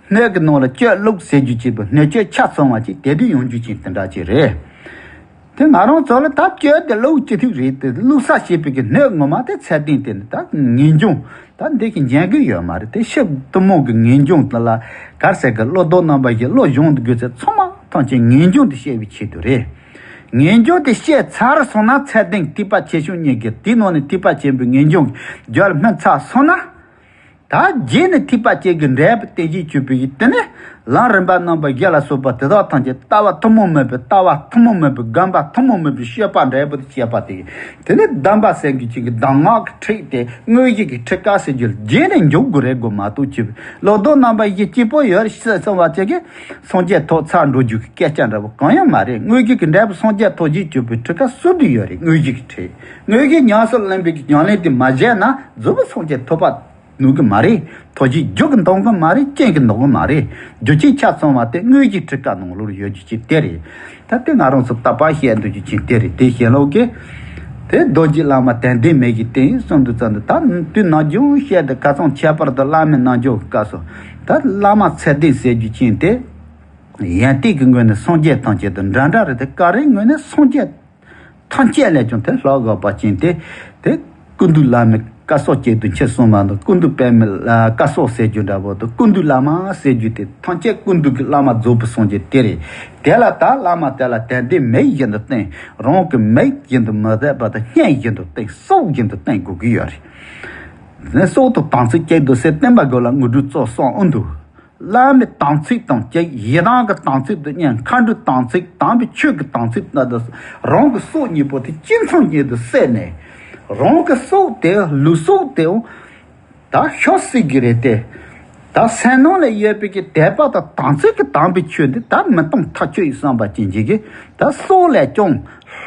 སྣོད་ཀྱི་ནང་ལ་སྤྱོད་བླུགས་ཟེར་རྒྱུ་བྱས་པའི་སྣོད་སྤྱོད་ཆ་ཚང་བ་ཅིག་དེ་དུས་ཡོང་རྒྱུ་ཅིག་དེ་འདྲ་ཅིག་རེད། དེ་ང་རང་ཚོ་ལ་ད་སྤྱོད་དེ་བླུགས་ཅི་ཐུབ་རེད་དེ་བླུགས་ས་བྱེད་པའི་གི་སྣོད་ངོ་མ་དེ་ཚད་ལྡན་དེ་ནི་ད་ངེས་འབྱུང་ད་འདི་གི་འཇལ་གི་ཡོད་མ་རེད། དེ་ཕྱི་ཐུན་མོང་གི་ངེས་འབྱུང་དེ་ལ་གར་ཟེར་གི་བློ་ལྡོག་རྣམ་པ་བཞི་བློ་སྦྱོང་དགོས་ཚད་ཚང་མ་ཐམས་ཅད་ངེས་འབྱུང་དེ་བཤད་པའི་ཆེད་དུ་རེད། ངེས་འབྱུང་དེ་བཤད་ཚར་སོང་ན་ཚད་ལྡན་ཐེག་པ་ཆེ་ཆུང་གཉིས་ཀྱི་དེའི་ནང་ནས་ཐེག་པ་ཆེན་པོའི་ངེས་འབྱུང་རྒྱུད་ལ་སྨིན་ཚར་སོང་ན། ད་རྗེས་ནས་ཐེག་པ་བཅས་ཀྱི་འབྲས་བུ་རྟེན་གཞི་བྱས་པའི་དེ་ནི་ལམ་རིམ་པ་རྣམ་པ་བཞི་ལ་སོགས་པ་དེ་དག་ཐམས་ཅད་ལྟ་བ་ཐུན་མོང་མིན་པའི་ལྟ་བ་ཐུན་མོང་མིན་པའི་སྒོམ་པ་ཐུན་མོང་མིན་པའི་སྤྱོད་པ་འབྲས་བུ་དེ་བྱས་པ་དེ་དེ་ནི་གདམས་པ་སེམས་ཀྱི་ཆོས་ཀྱི་གདམས་ངག་གི་ཁྲིད་དེ་དངོས་གཞི་གི་ཁྲིད་ཀ་ཟེར་རྒྱུ་རྗེས་ནས་འཇུག་དགོས་རེད་དགོས་མ་གཏོགས་ཀྱི་བློ་ལྡོག་རྣམ་པ་བཞི་གཅིག་པོ་ཡོད་ཤེས་གསུང་བ་བཅས་ཀྱིས་སངས་རྒྱས་ཐོབ་ཚར་འགྲོ་རྒྱུ་གི་སྐད་ཆ་འདྲ་བོ་གང་ཡང་མ་རེད། དངོས་གཞི་གི་འབྲས་བུ་སངས་རྒྱས་ཐོབ་རྗེས་གྱུར་པའི་ཁྲིད་ཀ་སུ་དུ་ཡོད་རེད། དངོས་གཞི་གི་ཁྲིད་དངོས་གཞི་ཉམས་སུ་ལེན་པའི་ཉམས་ལེན་དེ་མ་བྱས་ན་རྫོགས་པའི་སངས་རྒྱས་ཐོབ་པ། ནུས་ཀྱི་མ་རེད། ཐོབ་བྱེད་རྒྱུ་གིས་འདང་གི་མ་རེད། རྐྱེན་གྱིས་འདང་གི་མ་རེད། རྒྱུ་རྐྱེན་ཆ་ཚང་བ་དེ་དངོས་གཞིའི་ཁྲིད་ཀ་ནང་ལོགས་ཡོད་རྒྱུ་ཅིག་དེ་རེད། ད་དེ་ང་རང་ཚོ་ད་པ་བཤད་འདོད་རྒྱུ་ཅིག་དེ་རེད། དེ་བཤད་ལོག་གི་དེ་རྡོ་རྗེ་བླ་མ་དད་ལྡན་མའི་གི་རྟེན་གསུམ་དུ་བརྩམས་འདུག་ད་དུས་ནམ་རྒྱུན་བཤད་དེ་ཁ་སང་ཁྱད་པར་དུ་བླ་མའི་རྣལ་འབྱོར་གྱི་སྐབས་སུ་ད་བླ་མ་ཚད་ལྡན་ཟེར་རྒྱུ་ཅན་དེ་ཡོན་ཏན་གྱི་ངོས་ནས་སངས་རྒྱས་དང་བཅས་དང་འདྲ་འདྲ་རེད། དེ་ག་རེའི་ངོས་ནས་སངས་རྒྱས། ཐམས་ཅད་ལས་ཀྱང་དེ་ལྷག་དགོས་པ་ཅན་དེ། དེ་ཀུན་འདུས་བླ་མའི་བཀའ་སྲོལ་གཅིག་ཏུ་ཁྱེར་སོང་མ་གཏོགས་ཀུན་འདུས་པད་མའི་བཀའ་སྲོལ་ཟེར་རྒྱུ་འདྲ་པོ་དང་ཀུན་འདུས་བླ་མ་ཟེར་རྒྱུ་དེ་ཐམས་ཅད་ཀུན་འདུས་ཀྱི་བླ་མ་རྫོགས་པའི་སངས་རྒྱས་དེ་རེད། དེ་ལ་ད་བླ་མ་དེ་ལ་དད་ལྡན་མིང་བཞིན་དུ་བསྟེན། རང་གི་མིང་བཞིན་དུ་མི་བསྟེན་པ་དང་སྙན་བཞིན་དུ་བསྟེན། སྲོག་བཞིན་དུ་བསྟེན་དགོས་ཀྱི་ཡོད་རེད། སྲོག་དང་དམ་ཚིག་གཅིག་ཏུ་ཟེར་བསྟན་པ་དགོས་ལ་དངོས་གྲུབ་རྩོལ་གསུངས་འོང་འདུག་བླ་མའི་དམ་ཚིག་དང་གཅིག་ཡི་དམ་གྱི་དམ་ཚིག་ཏུ་གཉིས། མཁའ་འགྲོའི་དམ་ཚིག་དམ་པའི་ཆོས་ཀྱི་དམ་ཚིག་ལྟར་དུ་རང་གི་སྲོག་གཉིས་པོ་དེ་གཅིག་མཚུངས་ཉིད་དུ་བསྲེས་ནས། རང་གི་སྲོག་དེ་ལུས་སྲོག་དེའང་ད་ཤོར་སྲིད་ཀྱི་རེད་དེ། ད་སེམས་ནང་ལ་ཡོད་པའི་གི་དད་པ་དང་དམ་ཚིག་གི་དམ་པའི་ཆོས་འདི་ད་མི་གཏོང་ཐག་ཆོད་ཡིན་བསམ་པ་ཅན་ཅིག་གིས་ད་སྲོག་ལས་ཀྱང་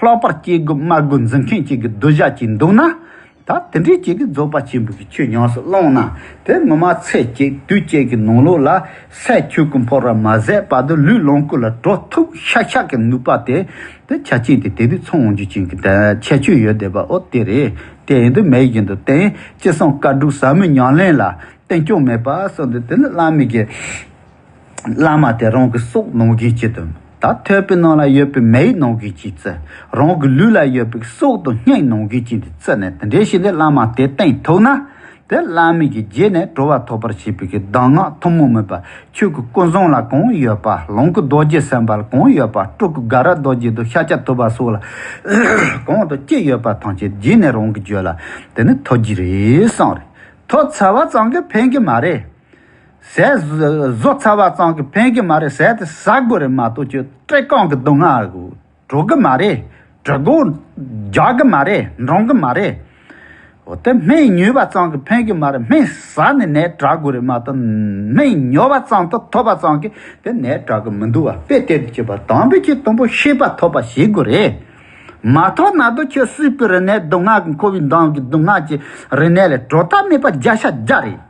ལྷག་པར་སྐྱེ་དགུ་མ་དགུ་འཛིན་མཁན་ཅིག་གི་གདུལ་བྱ་ཅིག་འདུག་ན། ད་དེ་འདྲའི་ཅིག་གིས་རྫོགས་པ་ཆེན་པོའི་གི་ཆོས་ཉམས་སུ་བླངས་ན་དེ་ངོ་མ་ཚེ་གཅིག་དུས་གཅིག་གི་ནང་ལོགས་ལ་ས་ཆོས་ཀྱི་འཕོ་བ་མ་ཟད་བར་དུ་ལུས་ལོངས་སྐུ་ལ་འགྲོ་ཐུབ་ཤག་ཤག་གི་ནུས་པ་དེ་དེ་ཆ་རྐྱེན་དེ་དེ་དུས་ཚང་འོང་རྒྱུ་ཅན་གྱི་དེ་ཁྱད་ཆོས་ཡོད་བསྡད་པ་འོ་དེ་རེད། དེ་ཡིན་དུས་མིང་བཞིན་དུ་བསྟེན། ཅི་གསུང་བཀའ་སྒྲུབ་ཟབ་མོའི་ཉམས་ལེན་ལ་བསྟེན་སྐྱོང་མེད་པ་གསུངས་ཏེ་དེ་ནི་བླ་མའི་གི་བླ་མ་དེ་རང་གི་སྲོག་ནང་བཞིན་གཅིག་ཏུ། ད་ཐོད་པའི་ནང་ལ་ཡོད་པའི་མེའི་ནང་བཞིན་གཅིག་བརྩི། རང་གི་ལུས་ལ་ཡོད་པའི་སྲོག་དང་སྙིང་ནང་བཞིན་གཅིག་ཏུ་བརྩི་ནས་དེ་འདྲའི་ཞིག་ལས་བླ་མ་དེ་བསྟེན་ཐུབ་ན། དེ་བླ་མའི་གི་རྗེས་ནས་གྲོལ་བ་ཐོབ་པར་བྱེད་པའི་གི་གདམས་ངག་ཐུན་མོང་མིན་པ་ཆོས་ཀྱི་ཀུན་བཟང་ལ་གང་ཡོད་པ། ལུང་གི་རྡོ་རྗེ་སེམས་དཔའ་ལ་གང་ཡོད་པ། སྤྲུལ་སྐུ་དགའ་རབ་རྡོ་རྗེ་དང་ཤཱཀྱ་ཐུབ་པ་སོགས་ལ་གང་དང་ཅི་ཡོད་པ་ཐམས་ཅད་རྗེས་ནས་རང་གི་རྒྱུད་ལ་དེ་ནི་ཐོབ་ཀྱི་རེད་གསུངས་རེད། ཐོབ་ཚར་བ་ཙམ་གྱིས་ཕན་གྱི་མ་རེད། ཟས་བཟོ་ཚར་བ་ཙམ་གྱིས་ཕན་གྱི་མ་རེད། ཟས་དེ་ཟ་དགོས་རེད་མ་གཏོགས་ཁྱོད་བཀྲེས་སྐོམ་གྱི་སྡུག་བསྔལ་གྲོལ་གི་མ་རེད། གྲོད་ཁོག་རྒྱག་གི་མ་རེད། འགྲང་གི་མ་རེད། འོ་དེ་སྨན་ཉོས་པ་ཙམ་གྱིས་ཕན་གྱི་མ་རེད། སྨན་ཟ་ནས་ནད་དྲག་དགོས་རེད་མ་གཏོགས་སྨན་ཉོ་བ་ཙམ་དང་ཐོབ་པ་ཙམ་གྱིས་དེ་ནད་དྲག་གི་མི་འདུག་བ། དཔེ་དེ་དུ་བྱེད་པ་དམ་པའི་ཆོས་དང་པོ་ཤེས་པ་ཐོབ་པ་ཞིག་དགོས་རེད། མ་ཐོབ་ན་དུ་ཁྱོད་སྲིད་པའི་རིག་གནས་སྡུག་བསྔལ་གྱི་འཁོར་བའི་མདངས་ཀྱི་སྡུག་བསྔལ་གྱི་རིག་གནས་ལས་གྲོལ་ཐབས་མེད་པ་བརྒྱ་ཆ་བརྒྱ་རེད།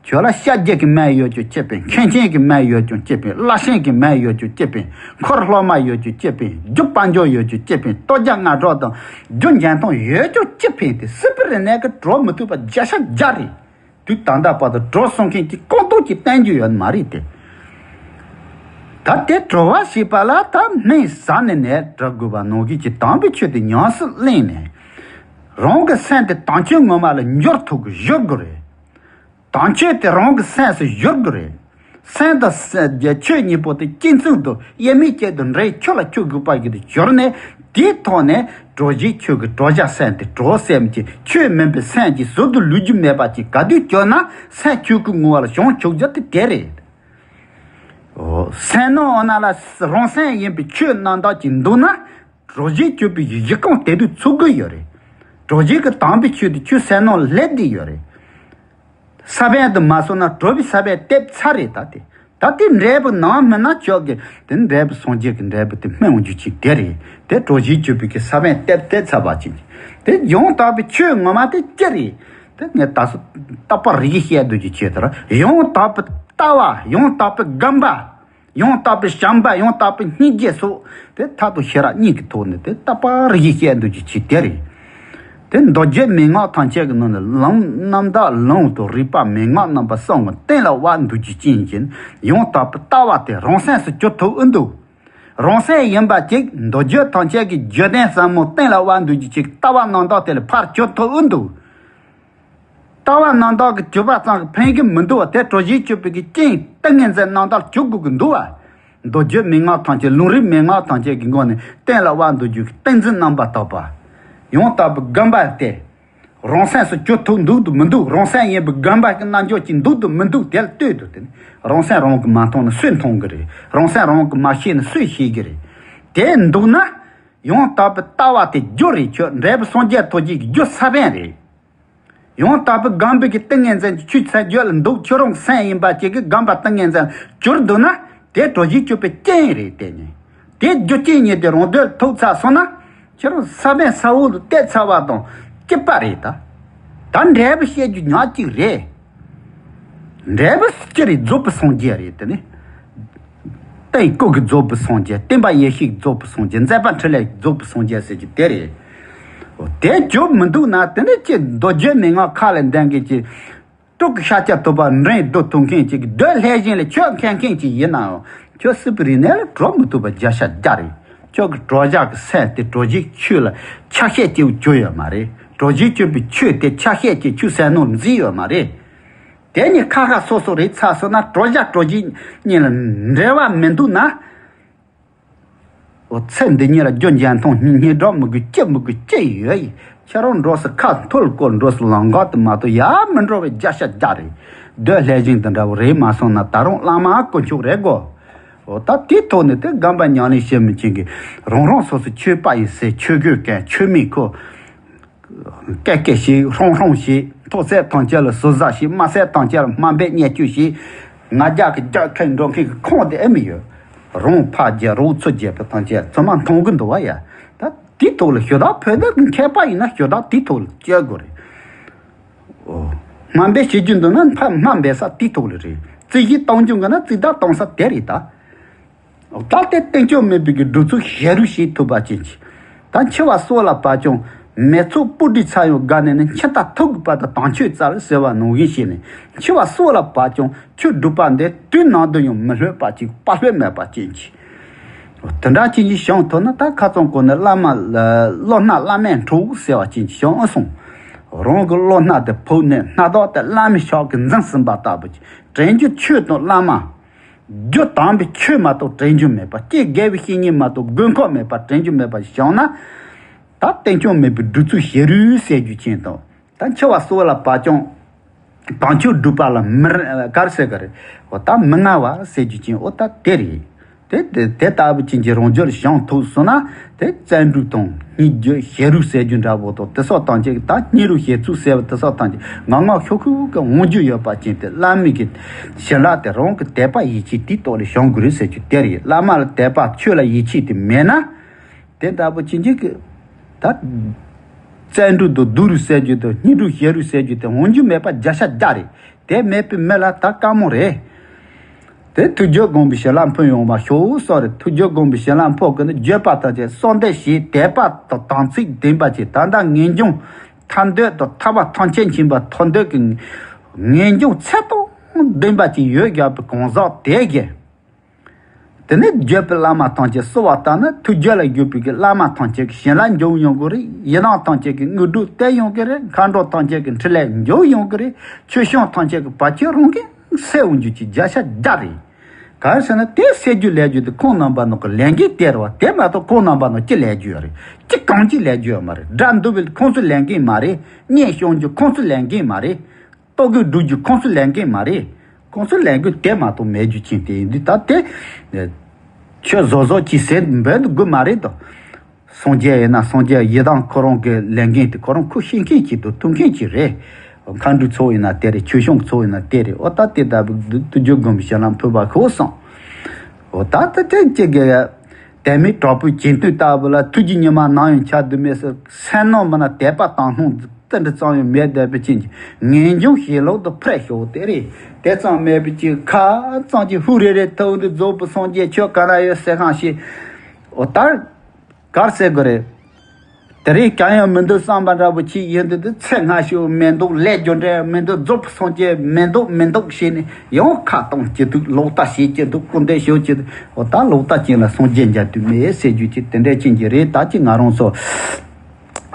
ཁྱོད་ལ་ཤཱཀྱ་གི་མིང་ཡོད་ཀྱང་ཅི་ཕན། མཁན་ཆེན་གྱི་མིང་ཡོད་ཀྱང་ཅི་ཕན། བླ་ཆེན་གྱི་མིང་ཡོད་ཀྱང་ཅི་ཕན། འཁོར་སློབ་མ་ཡོད་ཀྱང་ཅི་ཕན། རྒྱུ་དཔལ་འབྱོར་ཡོད་ཀྱང་ཅི་ཕན། ལྟོ་རྒྱ་ང་གྲོགས་དང་རྒྱུ་འཇོན་ཐང་ཡོད་ཀྱང་ཅི་ཕན། དེ་སི་པི་རི་ནས་གི་གྲོགས་མི་ཐུབ་པ་བརྒྱ་ཆ་བརྒྱ་རེད། དུས་ད་ལྟ་བར་དུ་གྲོགས་སོང་མཁན་གྱི་ལྐོག་ཏོག་གི་བསྟན་རྒྱུ་ཡོད་མ་རེད་དེ། ད་དེ་གྲོགས་པ་ཞེས་པ་ལ་ད་སྨན་ཟ་ནས་ནས་འགྲོ་དགོས་པ་ནང་བཞིན་གྱི་དམ་པའི་ཆོས་དེ་ཉམས་སུ་ལེན་ནས། རང་གི་སེམས་དེ་དམ་ཆོས་ངོ་མ་ལ་འགྱུར་ཐུབ་དགོས་བཞུགས་དགོས་རེད། དམ་ཆོས་དེ་རང་གི་སེམས་སུ་བཞུགས་དགོས་རེད། སེམས་དང་སེམས་ཀྱི་ཆོས་གཉིས་པོ་དེ་གཅིག་མཚུངས་དུ་དབྱེར་མེད་ཅན་དུ་འདྲེས་ཁྱོད་ལ་ཁྱོད་དགོས་པ་ཞིག་ཏུ་གྱུར་ནས། དེའི་ཐོག་ནས་གྲོགས་གཞན་ཁྱོད་ཀྱི་གྲོགས་བྱ་སེམས་དེ་གྲོགས་སེམས་ཀྱི་ཆོས་མིན་པའི་སེམས་ཀྱི་ཟུར་དུ་ལུས་རྒྱུ་མེད་པ་ཅིག་ག་དུས་གྱུར་ན་སེམས་ཆོས་སྐུ་ངོ་བོ་ལ་བྱང་ཆུབ་རྒྱུ་དེ་དེ་རེད། ཨོ། སེམས་ནང་འོ་ན་ལ་རང་སེམས་ཡིན་པའི་ཆོས་རྣམ་དག་ཅིག་འདུག་ན། གྲོགས་གཞན་གྱུར་པའི་གཞི་རྐང་དེ་དུས་ཚུགས་ཀྱི་ཡོད་རེད། གྲོགས་གཞན་གྱི་དམ་པའི་ཆོས་དེ་ཁྱོད་སེམས་ནང་སླེབས་བསྡད་ཡོད་རེད། ས་བོན་དུ་མ་སོང་ན་གྲོགས་པའི་ས་བོན་གཏད་ཚར་རེད་ད་དེ། ད་དེ་འབྲས་བུ་ནང་མིན་ན་ཆོག་གི། དེ་འབྲས་བུ་སངས་རྒྱས་ཀྱི་འབྲས་བུ་དེ་སྨིན་འོང་རྒྱུ་ཅིག་དེ་རེད། དེ་གྲོགས་གཞན་གྱུར་པའི་གི་ས་བོན་གཏད་གཏད་ཚར་བ་ཅིག་དེ་ཡང་དག་པའི་ཆོས་ངོ་མ་དེ་ཅི་རེད། དེ་ངས་ད་སོ་ད་པར་རིག་བཤད་འདུག་རྒྱུ་ཆེ་དར་ཡང་དག་པའི་ལྟ་བ། ཡང་དག་པའི་སྒོམ་པ། ཡང་དག་པའི་བྱམས་པ། ཡང་དག་པའི་སྙིང་རྗེ་སོགས་དེ་ཐབས་དང་ཤེས་རབ་གཉིས་ཀྱི་ཐོག་ནས་དེ་ལྟ་བ་རིག་བཤད་འདུག་རྒྱུ་ཆེ་དེ་རེད། དེ་མདོ་རྒྱུད་མན་ངག་ཐམས་ཅད་ཀྱི་ནང་ནས་ལམ་རྣམ་དག་ལམ་དང་རིགས་པ་མན་ངག་རྣམ་པ་གསུམ་གྱི་སྟེང་ལ་དབའ་འདུག་རྒྱུ་ཅན་གྱི་ཡང་དག་པའི་ལྟ་བ་དེ་རང་སེམས་སུ་གྱུར་ཐུབ་ཨེ་འདུག་རང་སེམས་ཡིན་པ་ཅིག་མདོ་རྒྱུད་ཐམས་ཅད་ཀྱི་རྒྱུད་ལྡན་ཟབ་མོ་སྟེང་ལ་དབའ་འདུག་རྒྱུ་ཅིག་ལྟ་བ་རྣམ་དག་དེ་ལ་ཕར་གྱུར་ཐུབ་ཨེ་འདུག་ལྟ་བ་རྣམ་དག་གི་གྱུར་པ་ཙམ་གྱིས་ཕན་གྱི་མི་འདུག་བ། དེ་གྲོགས་གཞན་གྱུར་པའི་གི་རྐྱེན་ཏིང་ངེ་འཛིན་རྣམ་དག་གྱུར་དགོས་ཀྱི་འདུག་བ། མདོ་རྒྱུད་མན་ངག་ཐམས་ཅད། ལུང་རིགས་མན་ངག་ཐམས་ཅད་ཀྱི་སྒོ་ནས་སྟེང་ལ་དབའ་འདུག་རྒྱུ་གི་ཏིང་འཛིན་རྣམ་པར་དག་པ། ཡང་དག་པའི་སྒོམ་པ་སྟེ། རང་སེམས་སུ་གྱུར་ཐུབ་འདུག་ཏུ་མི་འདུག་རང་སེམས་ཡིན་པའི་སྒོམ་པ་གི་རྣལ་འབྱོར་གྱི་འདུག་ཏུ་མི་འདུག་དེ་ལ་ལྟོས་དུ་དེ་ནི་རང་སེམས་རང་གིས་མ་མཐོང་ན་སུས་མཐོང་གི་རེད། རང་སེམས་རང་གིས་མ་ཤེས་ན་སུས་ཤེས་ཀྱི་རེད། དེ་འདུག་ན། ཡང་དག་པའི་ལྟ་བ་དེ་རྒྱུ་རེད། ཁྱོད་འབྲས་བུ་སངས་རྒྱས་ཐོབ་བྱེད་ཀྱི་རྒྱུ་ས་བོན་རེད། ཡང་དག་པའི་སྒོམ་པའི་གི་ཏིང་ངེ་འཛིན་གྱི་ཆོས་ཚན་རྒྱུད་ལ་འདུག་ཁྱོད་རང་སེམས་ཡིན་པ་ཅིག་གི་སྒོམ་པ་ཏིང་ངེ་འཛིན་གྱུར་འདུག་ན། དེ་གྲོགས་གཞན་གྱུར་པའི་རྐྱེན་རེད། དེ་ནི་དེ་རྒྱུ་རྐྱེན་ཉིད་དེ་རང་དོན་ཐོབ་ཚར་སོང་ན། ཁྱོད་རང་ས་བོན་ས་འོག་ཏུ་གཏད་ཚར་བ་དང་གཅིག་པ་རེད་ད། ད་འབྲས་བུ་བཤད་རྒྱུ་ཉག་གཅིག་རེད། འབྲས་བུ་སྤྱི་རེད། རྫོགས་པའི་སངས་རྒྱས་རེད། དེ་ནི་སྟེང་སྐུ་གི་རྫོགས་པའི་སངས་རྒྱས། བརྟེན་པ་ཡེ་ཤེས་ཀྱི་རྫོགས་པའི་སངས་རྒྱས། མཛད་པ་འཕྲིན་ལས་ཀྱི་རྫོགས་པའི་སངས་རྒྱས་ཟེར་རྒྱུ་དེ་རེད། དེ་གྱུར་མི་འདུག་ན། དེ་ནི་ཅི་མདོ་རྒྱུད་མན་ངག་ཁ་ལ་འདོན་མཁན་གྱི་སྤྲུལ་སྐུ་ཤཱཀྱ་ཐུབ་པ་འགྲན་བསྡུར་ཐུབ་མཁན་ཅིག་གི་རྡོ་ལྷས་བཞིན་ལ་ཁྱོད་མཁས་མཁན་ཅིག་ཡིན་ནའང་། ཁྱོད་སི་པི་རི་ནས་ལ་གྲོགས་མི་ཐུབ་པ་བརྒྱ་ཆ་བརྒྱ་རེད། ཁྱོད་ཀྱི་གྲོགས་བྱ་གི་སེམས་དེ་གྲོགས་གཞན་ཆོས་ལ་ཆ་ཤས་ཅིག་གྱུར་ཡོད་མ་རེད། གྲོགས་གཞན་གྱུར་པའི་ཆོས་དེ་ཆ་ཤས་ཅིག་ཁྱོད་སེམས་ནང་འཛིན་ཡོད་མ་རེད། དེ་ནི་ཁ་ཁ་སོ་སོ་རེད་ཚར་སོང་ན། གྲོགས་བྱ་གྲོགས་གཞན་གཉིས་ལ་འབྲེལ་བ་མི་འདུག་ན། འོ། ཚེ་འདི་ཉིད་ལ་རྒྱུ་འབྲས་མཐོང་སྙིང་སྙིང་སྒྲོག་མི་དགོས། ཅི་མི་དགོས་ཅི་ཡོད་ཡིན། ཁྱེད་རང་འགྲོ་སའི་ཁ་འཐོར་སྐོར་འགྲོ་སའི་ལམ་ཁ་དུ་མ་གཏོགས་ཡར་མི་འགྲོ་བའི་བརྒྱ་ཆ་བརྒྱ་རེད། རྡོ་ལྷས་བཞིན་དུ་འདྲ་བོ་རེད་མ་སོང་ན། ད་རུང་བླ་མ་དཀོན་མཆོག་རེད་གོ། འོ། ད་དེའི་ཐོག་ནས་དེ་སྒོམ་པ་ཉམས་ལེན་བྱེད་མི་ཅན་གྱི་རང་རང་སོ་སོའི་ཆོས་པ་ཡིན་ཟེར། ཆོས་གོས་གོན། ཆོས་མིག་ཁུར། སྐད་སྐད་བྱེད། ཧྲོང་ཧྲོང་བྱེད། ཐོག་ཚད་ཐམས་ཅད་ལ་ཟུར་ཟ་བྱེད། དམའ་ཚད་ཐམས་ཅད་ལ་དམའ་འབེབས་བརྙས་བཅོས་བྱེད། ང་རྒྱལ་གྱི་རྒྱག་ཁ་འགྲོ་མཁན་གྱི་ཁོངས་དེ་ཨེ་མི་ཡོད། རང་ཕར་རྒྱལ་རོགས་ཚུར་རྒྱལ་པ་ཐམས་ཅད་ཚང་མ་མཐོང་གི་འདུག་བ་ཡ། ད་དེའི་ཐོག་ལ་ཞུ་དག་བོད་ཟླ་གི་མཁས་པ་ཡིན་ན་ཞུ་དག་དེའི་ཐོག་ལ་བྱེད་དགོས་རེད། ཨོ། དམའ་འབེབས་བྱེད་རྒྱུ་འདུག་ན་ཕ་དམའ་འབེབས་ས་དེའི་ཐོག་ལ་རེད། རྩིས་གཞི་གཏོང་རྒྱུ་འདུག་ན་རྩིས་དག་གཏོང་ས་དེ་རེད་ད། ད་ལྟའི་སྟེང་ཕྱོགས་མེད་པའི་གི་སྒྲུབ་ཚུལ་ཞེ་རུ་ཞིག་ཐུབ་པ་ཅན་གྱི། ད་འཆི་བ་སྲོག་ལ་བབས་ཀྱང་མི་ཚོགས་སྤུ་གྲིས་ཚ་ཡང་དགའ་ནས་ནི། འཆི་བདག་ཐུག་གི་བར་དུ་དམ་ཆོས་བཙལ་ཟེར་བ་ནང་བཞིན་བྱས་ནས། འཆི་བ་སྲོག་ལ་བབས་ཀྱང་ཆོས་སྒྲུབ་པ་འདི་དུས་ནམ་དུ་ཡང་མི་ལྷོད་པ་ཅིག་དཔའ་ལྷོད་མེད་པ་ཅན་གྱི། དེ་འདྲ་ཅན་གྱི་བྱུང་ཐུབ་ན། ད་ཁ་ཚང་གོ་ནས་བླ་མ་ལ་བློ་སྣ་བླ་མའི་འཕྲོག་ཟེར་བ་ཅན་གྱི་བྱུང་ཨེ་སོང་། རང་གི་བློ་སྣ་དེ་ཕུག་ནས་སྣ་དག་དེ་བླ་མའི་ཕྱག་གིས་འཛིན་ཟིན་པ་ལྟ་བུ་ཅིག་དྲན་རྒྱུ་ཆོས་དང་བླ་མ། རྒྱུ་དམ་པའི་ཆོས་མ་གཏོགས་དྲན་རྒྱུ་མེད་པ། སྐྱེ་དགེ་བའི་བཤེས་གཉེན་མ་གཏོགས་དགོས་མཁོ་མེད་པ། དྲན་རྒྱུ་མེད་པ་བྱུང་ན། ད་སྟེང་ཕྱོགས་མེད་པའི་སྒྲུབ་ཚུལ་ཞེ་རུས་ཟེར་རྒྱུ་ཅན་དང་། ད་འཆི་བ་སྲོག་ལ་བབས་ཀྱང་དམ་ཆོས་སྒྲུབ་པ་ལ་མི་ག་རེ་ཟེར་ག་རེ། འོ། ད་མི་ང་བ་ཟེར་རྒྱུ་ཅན། འོ། ད་དེ་རེད། དེ་དེ་དེ་ལྟ་བུ་ཅན་གྱི་རང་རྒྱུད་ལ་བྱུང་ཐུབ་སོང་ན། དེ་བརྩོན་འགྲུས་དང་སྙིང་རྗེ་ཞེ་རུས་ཟེར་རྒྱུ་འདྲ་བོ་དང་། དེ་སོགས་དང་བཅས་ཀྱི་ད་སྙིང་རུས་ཞེ་ཚུལ་ཟེར་བ་དེ་སོགས་དང་བཅས་ངང་ངམ་ཤུགས་ཤུགས་ཀྱིས་འོང་རྒྱུ་ཡོད་པ་ཅན་དེ། བླ་མའི་གི་བྱིན་རླབས་དེ་རང་གི་དད་པ་ཡིད་ཆེས་དེའི་ཐོག་ལ་བྱུང་དགོས་རེད་ཟེར་རྒྱུ་དེ་རེད། བླ་མ་ལ་དད་པ་ཆོས་ལ་ཡིད་ཆེས་དེ་མེད་ན། དེ་ལྟ་བུ་ཅན་གྱི་ད་བརྩོན་འགྲུས་དང་སྡུག་རུས་ཟེར་རྒྱུ་དང་སྙིང་རུས་ཞེ་རུས་ཟེར་རྒྱུ་དེ་འོང་རྒྱུ་མེད་པ་བརྒྱ་ཆ་བརྒྱ་རེད། དེ་མེད་པའི་མི་ལ་ད་དཀའ་མོ་རེད། དེ་ཐུགས་རྒྱུད་དགོངས་པའི་ཞལ་ལ་འཕོས་ཡོང་བ་ཤོག་གསུངས་རེད། ཐུགས་རྒྱུད་དགོངས་པའི་ཞལ་ལ་འཕོ་གི་ནི་བརྗོད་པ་དང་བཅས་གསོལ་འདེབས་ཞེས་དད་པ་དང་དམ་ཚིག་ལྡན་པ་ཅིག་ད་ལྟ་ངེས་འབྱུང་ཐར་འདོད་དང་ཐར་པ་ཐམས་ཅད་མཁྱེན་པ་ཐོབ་འདོད་ཀྱི་ངེས་འབྱུང་ཚད་དང་ལྡན་པ་ཅིག་ཡོད་བཞག་པའི་གང་ཟག་དེ་གིས། དེ་ནས་བརྒྱུད་པའི་བླ་མ་ཐམས་ཅད་གསོལ་བ་བཏབ་ན་ཐུགས་རྒྱུད་ལ་བརྒྱུད་པའི་གི་བླ་མ་ཐམས་ཅད་ཀྱི་ཞལ་ལ་འཇོམས་ཡོང་གི་རེད། ཡི་དམ་ཐམས་ཅད་ཀྱི་དངོས་གྲུབ་སྟེར་ཡོང་གི་རེད། མཁའ་འགྲོ་ཐམས་ཅད་ཀྱི་འཕྲིན་ལས་འཇོམས་ཡོང་གི་རེད། ཆོས་སྐྱོང་ཐམས་ཅད་ཀྱི་བར་ཆད་རང་གིས་སེལ་འོང་རྒྱུ་གྱི་བརྒྱ་ཆ་བརྒྱ་རེད། གང་ཟེར་ན་དེ་སེལ་རྒྱུ་ལས་རྒྱུ་དེ་ཁོང་རྣམ་པ་ནང་གི་ལས་འགན་དེ་རེད་བ། དེ་མ་གཏོགས་ཁོང་རྣམ་པ་ནང་ཅི་ལས་རྒྱུ་ཡོད་རེད། ཅི་གང་ཅི་ལས་རྒྱུ་ཡོད་མ་རེད། དགྲ་འདུལ་བའི་ཁོང་ཚོའི་ལས་འགན་མ་རེད། གཉེན་སྐྱོང་རྒྱུ་ཁོང་ཚོའི་ལས་འགན་མ་རེད། ལྟོ་གོས་སྒྲུབ་རྒྱུ་ཁོང་ཚོའི་ལས་འགན་མ་རེད། ཁོང་ཚོའི་ལས་འགན་དེ་མ་གཏོགས་མེད་རྒྱུ་ཅན་དེ་ཡིན་དུས་ད་དེ། ཆོས་བཟོ་བཟོ་གྱིས་ཟེར་འབོད་དགོས་མ་རེད་དོ། སངས་རྒྱས་ཡིན་ན་སངས་རྒྱས་ཡི་དམ་ཁོ་རང་གི་ལས་འགན་དེ་ཁོ་རང་ཁུར་ཤེས་མཁན་ཅིག་དང་ཐུབ་མཁན་ཅིག་རེད། མཁའ་འགྲོའི་ཚོགས་ཡིན་ན་དེ་རེད། ཆོས་སྐྱོང་གི་ཚོགས་ཡིན་ན་དེ་རེད། འོ་ད་དེ་ལྟ་བུ་ཐུགས་རྒྱུད་དགོངས་པའི་ཞལ་ལ་འཕོས་པ་ཤོག་གསུངས། འོ་ད་ད་དེ་གཅིག་གི་དད་མེད་དྲག་པོའི་གྱེན་ལྟོས་ལྟ་བུ་ལ་ཐུགས་ཀྱི་ཉི་མ་ནམ་ཡང་འཆར་དུ་མེད་ཟེར་སེམས་ནང་མིན་ན་དད་པ་དང་སྣང་དེ་འདྲ་ཙམ་ཡང་མེད་བསྡད་པའི་རྐྱེན་གྱིས་ངེས་འབྱུང་ཞེན་ལོག་ཏུ་འཕེལ་ཤོག་དེ་རེད། དེ་ཙམ་མེད་པའི་ཅིག་ཁ་ཙམ་གྱི་ཧུ་རེ་རེ་ཐོག་འདི་རྫོགས་པའི་སངས་རྒྱས་ཆོས་ག་ན་ཡོད་ཟེར་གང་ཞིག་འོ་ལྟར་གར་ཟེར་དགོས་རེད། དེ་རིང་གང་ཡང་མི་འདུག་བསམ་པ་འདྲ་པོ་ཅིག་ཡིན་དུས་དེ་ཚེ་སྔ་ཤོས་མི་འདུག་ལས་རྒྱུ་འབྲས་མི་འདུག་རྫོགས་པའི་སངས་རྒྱས་མི་འདུག་མི་འདུག་བྱས་ནས་ཡང་ཁ་གཏོང་གི་འདུག་ལོག་ལྟ་བྱེད་ཀྱི་འདུག་སྐུར་འདེབས་ཞུ་གི་འདུག་འོ་ད་ལོག་ལྟ་ཅན་ལ་སངས་རྒྱས་མཇལ་དུས་མེད་ཟེར་རྒྱུ་ཅིག་དེ་འདྲ་ཅན་གྱི་རེད། ད་ཅི་ང་རང་ཚོ་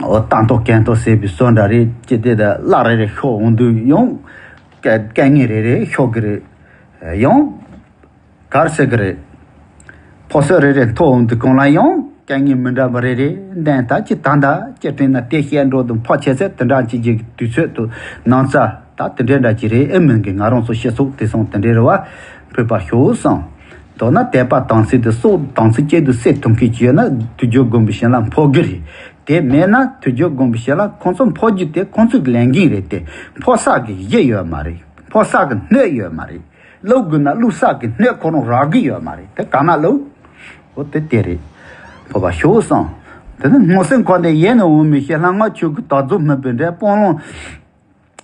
འོ་ལྟ་མདོག་གན་མདོག་ཟེར་བའི་བཟོ་འདྲ་རེད། ཅི་སྟེ་ད་གླ་རེ་རེ་ཤོར་འོང་དུས་ཡང་སྐད་སྐད་ངན་རེ་རེ་ཤོར་གི་རེད། ཡང་གར་ཟེར་གི་རེད། ཕོ་སོ་རེ་རེ་མཐོ་འོང་དུས་གང་ལ་ཡང་སྐད་ངན་མི་འདྲ་བ་རེ་རེ་འདོན། ད་ཅི་ད་ད་ཅི་དྲན་ན་དེ་བཤད་འགྲོ་དུས་ཕོ་ཆེ་ཚད་དེ་འདྲ་ཅིག་གི་དུས་ཚོད་དུ་ནང་ཚ་ད་དེ་འདྲ་འདྲ་ཅིག་རེད། ཨེ་མིན་གི་ང་རང་ཚོ་སྤྱི་ཚོགས་དེ་སོང་དེ་འདྲ་རེ་བ་ཕོད་པ་ཤོག་བསམ། མདོར་ན་དད་པ་དམ་ཚིག་དེ་སྲོག་དམ་ཚིག་གཅིག་ཏུ་གསེར་ཐུམ་མཁན་ཅིག་ཡོད་ན་དུས་རྒྱུན་དགོན་པའི་ཞིང་ལ་འཕོ་གི་རེད། དེ་མེད་ན་དུས་རྒྱུན་དགོན་པའི་ཞིང་ལ་ཁོང་ཚོ་འཕོ་རྒྱུ་དེ་ཁོང་ཚོའི་ལས་འགན་རེད་དེ། འཕོ་ས་གི་གཞི་ཡོད་མ་རེད། འཕོ་ས་གི་སྣོད་ཡོད་མ་རེད། བླུག་དགོས་ན་བླུག་ས་གི་སྣོད་ཁོ་རང་རག་གི་ཡོད་མ་རེད། དེ་ག་ན་བླུག་འོ་དེ་དེ་རེད། འཕོ་བ་ཤོག་བསམ། དེ་ནི་སྣང་སེམས་འཁོར་འདས་ཡེ་ནས་འོང་མི་ཤེས། ལྷ་སྔགས་ཆོས་ཀྱི་དག་རྫོགས་སྨིན་པའི་འབྲས། སྤང་བླང་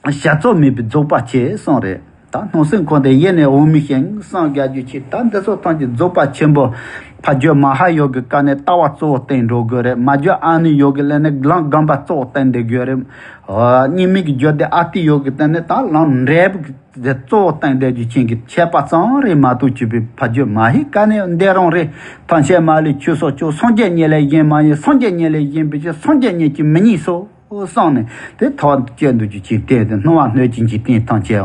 བྱ་རྩོལ་མེད་པའི་རྫོགས་པ་ཆེ་གསུངས་རེད། ད་སྣང་སེམས་འཁོར་འདས་ཡེ་ནས་འོང་མི་ཤེས་གསུངས་རྒྱག་རྒྱུ་ཆེ། ད་འདི་ཚོ་ཐམས་ཅད་རྫོགས་པ་ཆེན་པོ་ཕ་རྒྱུད་མ་ཧཱ་ཡོ་གི་བཀའ་ནས་ལྟ་བ་གཙོ་བོ་བསྟན་འགྲོ་དགོས་རེད། མ་རྒྱུད་ཨ་ནུ་ཡོ་གི་ལས་ནས་ལམ་སྒོམ་པ་གཙོ་བོ་བསྟན་བསྡད་དགོས་རེད། རྙིང་མའི་གི་རྒྱུད་སྡེ་ཨ་ཏི་ཡོ་གི་སྟེང་ནས་ད་ལམ་འབྲས་བུ་གི་གཙོ་བོ་བསྟན་བསྡད་རྒྱུ་ཅན་གྱི་ཁྱད་པར་ཙམ་རེད་མ་གཏོགས་བཅུ་པའི་ཕ་རྒྱུད་མ་ཧཱའི་བཀའ་ནས་འདི་རང་རེད། ཐམས་ཅད་མ་ལུས་ཆོས་སོ་ཅོག་སངས་རྒྱས་ཉིད་ལས་གཞན་མ་རྙེད། སངས་རྒྱས་ཉིད་ལས་གཞན་པའི་ཕྱིར་སངས་རྒྱས་ཉིད་ཀྱིས་མི་རྙེད་སོ་གསུངས་ནས་དེ་ཐོག་བཅད་འདུག་རྒྱུ་ཅན་བསྟན་ཏེ་སྣང་བ་སྣོད་ཅན་གྱི་རྟེན་ཐམས་ཅད་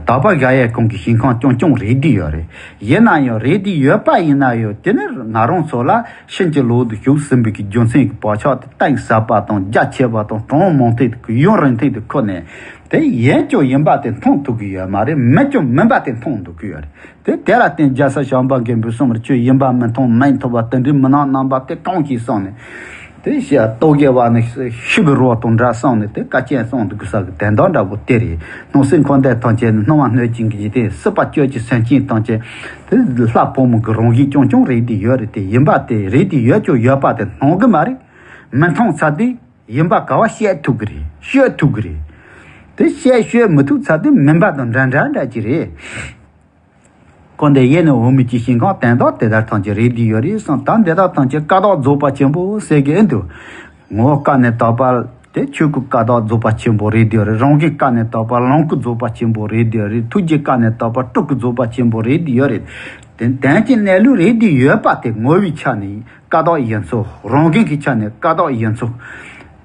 དག་པ་ག་ཡའི་གོང་གི་ཞིང་ཁམས་རྐྱང་རྐྱང་རེད་བསྡད་ཡོད་རེད། ཡིན་ན་ཡང་རེད་བསྡད་ཡོད་པ་ཡིན་ན་ཡང་དེ་ནི་ང་རང་ཚོ་ལ་ཕྱིན་ཅི་ལོག་ཏུ་ཞུགས་ཟིན་པའི་གི་རྒྱུ་མཚན་གྱི་བག་ཆགས་དེ་གཏིང་ཟབ་པ་དང་རྒྱ་ཆེ་བ་དང་གྲངས་མང་ཐད་དུ་ཡུན་རིང་ཐད་དུ་ཁུར་ནས་དེ་ཡིན་ཀྱང་ཡིན་པ་དེ་མཐོང་ཐུབ་ཀྱི་ཡོད་མ་རེད། མིན་ཀྱང་མིན་པ་དེ་མཐོང་ཐུབ་ཀྱི་ཡོད་རེད། དེ་དེ་ལ་བརྟེན་རྒྱལ་སྲས་བྱམས་པ་མགོན་པོས་གསུངས་པར་ཁྱོད་ཡིན་པ་མི་མཐོང་མིན་ཐུབ་པ་དེ་འདྲའི་མི་སྣང་རྣམ་པ་དེ་གང་ཞིག་གསུངས་ནས། དེ་ཞེས་རྟོག་གེ་བ་ནི་ཤི་བའི་རོ་དང་འདྲ་གསུངས་ནས་དེ་བཀའ་ཆེན་གསུངས་འདུག་ས་གི་དོན་དག་འདྲ་པོ་དེ་རེད། སྣང་སྲིད་འཁོར་འདས་ཐམས་ཅད་ནི་སྣང་བ་སྣོད་ཅན་གྱི་འཇིག་རྟེན། སྲིད་པ་བཅུད་ཀྱི་སེམས་ཅན་ཐམས་ཅད་དེ་ལྷ་ཕོ་མོ་གི་རང་བཞིན་རྐྱང་རྐྱང་རེད་དེ་ཡོད་རེད། དེ་ཡིན་པ་དེ་རེད་དེ་ཡོད་ཀྱང་ཡོད་པ་དེ་སྣང་གི་མ་རེད། མི་མཐོང་ཚར་དུས་ཡིན་པ་ག་བ་བཤད་ཐུབ་ཀྱི་རེད། ཤོད་ཐུབ་ཀྱི་རེད། དེ་བཤད་ཤོད་མི་ཐུབ་ཚར་དུས་མིན་པ་དང་འདྲ་འདྲ་འདྲ་ཅིག་རེད། འཁོར་འདས་ཡེ་ནས་འོང་མི་གི་ཞིང་ཁམས་དོན་དག་དེ་དག་ཐམས་ཅད་རེད་དེ་ཡོད་རེད་གསུངས། ད་དེ་དག་ཐམས་ཅད་ཀ་དག་རྫོགས་པ་ཆེན་པོ་ཟེར་གི་ཨེ་འདུག་ངོ་བོ་ཀ་ནས་དག་པ་དེ་ཆོས་སྐུ་ཀ་དག་རྫོགས་པ་ཆེན་པོ་རེད་དེ་ཡོད་རེད། རང་གི་ཀ་ནས་དག་པ་ལོངས་སྐུ་རྫོགས་པ་ཆེན་པོ་རེད་དེ་ཡོད་རེད། ཐུགས་རྗེ་ཀ་ནས་དག་པ་སྤྲུལ་སྐུ་རྫོགས་པ་ཆེན་པོ་རེད་དེ་ཡོད་རེད། དེ་དོན་གྱི་གནས་ལུགས་རེད་དེ་ཡོད་པ་དེ་ངོ་བོའི་ཆ་ནས་ཀ་དག་ཡིན་ཚུལ། རང་གི་གི་ཆ་ནས་ཀ་དག་ཡིན་ཚུལ།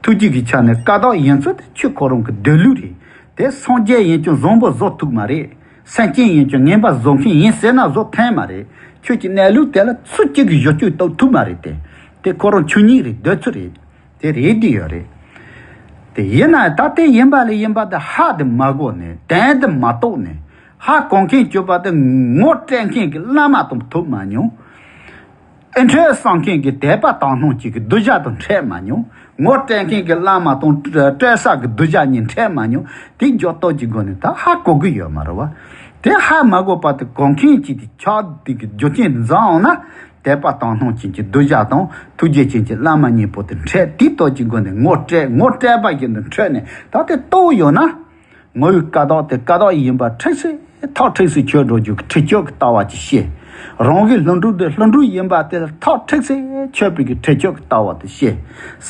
ཐུགས་རྗེ་གི་ཆ་ནས་ཀ་དག་ཡིན་ཚུལ་དེ་ཆོས་ཁོ་རང་གི་སྡོད་ལུགས་རེད། དེ་སངས་རྒྱས་ཡིན་ཀྱང་བཟང་པོ་བཟོ་ཐུབ་མ་རེད། སེམས་ཅན་ཡིན་ཀྱང་ངན་པ་བཟོ་མཁན་ཡིན་ཟེར་ན་བཟོ་ཐུབ་མ་རེད། ཆོས་ཀྱི་གནས་ལུགས་དེ་ལ་ཚུལ་གཅིག་གིས་བཞུགས་བཅུག་གཏོགས་ཐུབ་མ་རེད་དེ། དེ་ཁོ་རང་ཆོས་ཉིད་རེད། སྡོད་ཚུལ་རེད། དེ་རེད་དེ་ཡོད་རེད། དེ་ཡིན་ན་ད་དེ་ཡིན་པ་ལས་ཡིན་པ་དེ་ཧ་དེ་མ་གོ་ནས་དོན་དེ་མ་རྟོགས་ནས་ཧ་གོ་མཁན་གྱུར་པ་དེ་ངོ་སྤྲད་མཁན་གྱི་བླ་མ་དང་ཐུག་མ་མྱོང་། ཨེ་འཕྲོད་བསམ་མཁན་གྱི་དད་པ་དག་སྣང་ཅིག་གི་གདུལ་བྱ་དང་འཕྲད་མ་མྱོང་། ངོ་སྤྲད་མཁན་གྱི་བླ་མ་དང་སྤྲད་ས་གི་གདུལ་བྱ་གཉིས་འཕྲད་མ་མྱོང་། དེ་འཇོག་སྟོབས་ཀྱི་སྒོ་ནས་ད་ཧ་གོ་གི་ཡོད་མ་རེད་བ། དེ་ཧ་མ་གོ་བར་དུ་གོ་མཁན་གཅིག་དེ་ཆགས་དེ་གི་རྒྱུ་རྐྱེན་འཛིན་འོང་ན། དད་པ་དག་སྣང་ཅན་གྱི་གདུལ་བྱ་དང་ཐུགས་རྗེ་ཅན་གྱི་བླ་མ་གཉིས་པོ་དེ་འཕྲད། དེའི་སྟོབས་ཀྱི་སྒོ་ནས་ངོ་སྤྲད། ངོ་སྤྲད་པ་བཞིན་དུ་འཕྲོད་ནས་ད་དེ་རྟོགས་ཡོད་ན། ངོ་བོའི་ཀ་དག་དེ་ཀ་དག་ཡིན་པ་ཁྲིགས་སེ་ཐག་ཁྲིགས་སེ་ཆོད་འགྲོ་རྒྱུ་གི་ཁྲིག་ཆོད་ཀྱི་ལྟ་བ་ཅིག་བཤད། རང་གི་ལྷུན་གྲུབ་དེ་ལྷུན་གྲུབ་ཡིན་པ་དེ་ལ་ཐག་ཁྲིགས་སེ་ཆོད་པའི་གི་ཁྲིག་ཆོད་ཀྱི་ལྟ་བ་དེ་བཤད།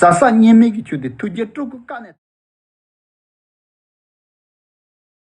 ཟབ་གསལ་གཉིས་མེད་ཀྱི་ཆོས་དེ་ཐུགས་རྗེ་སྤྲུལ་སྐུ་བཀའ་ནས།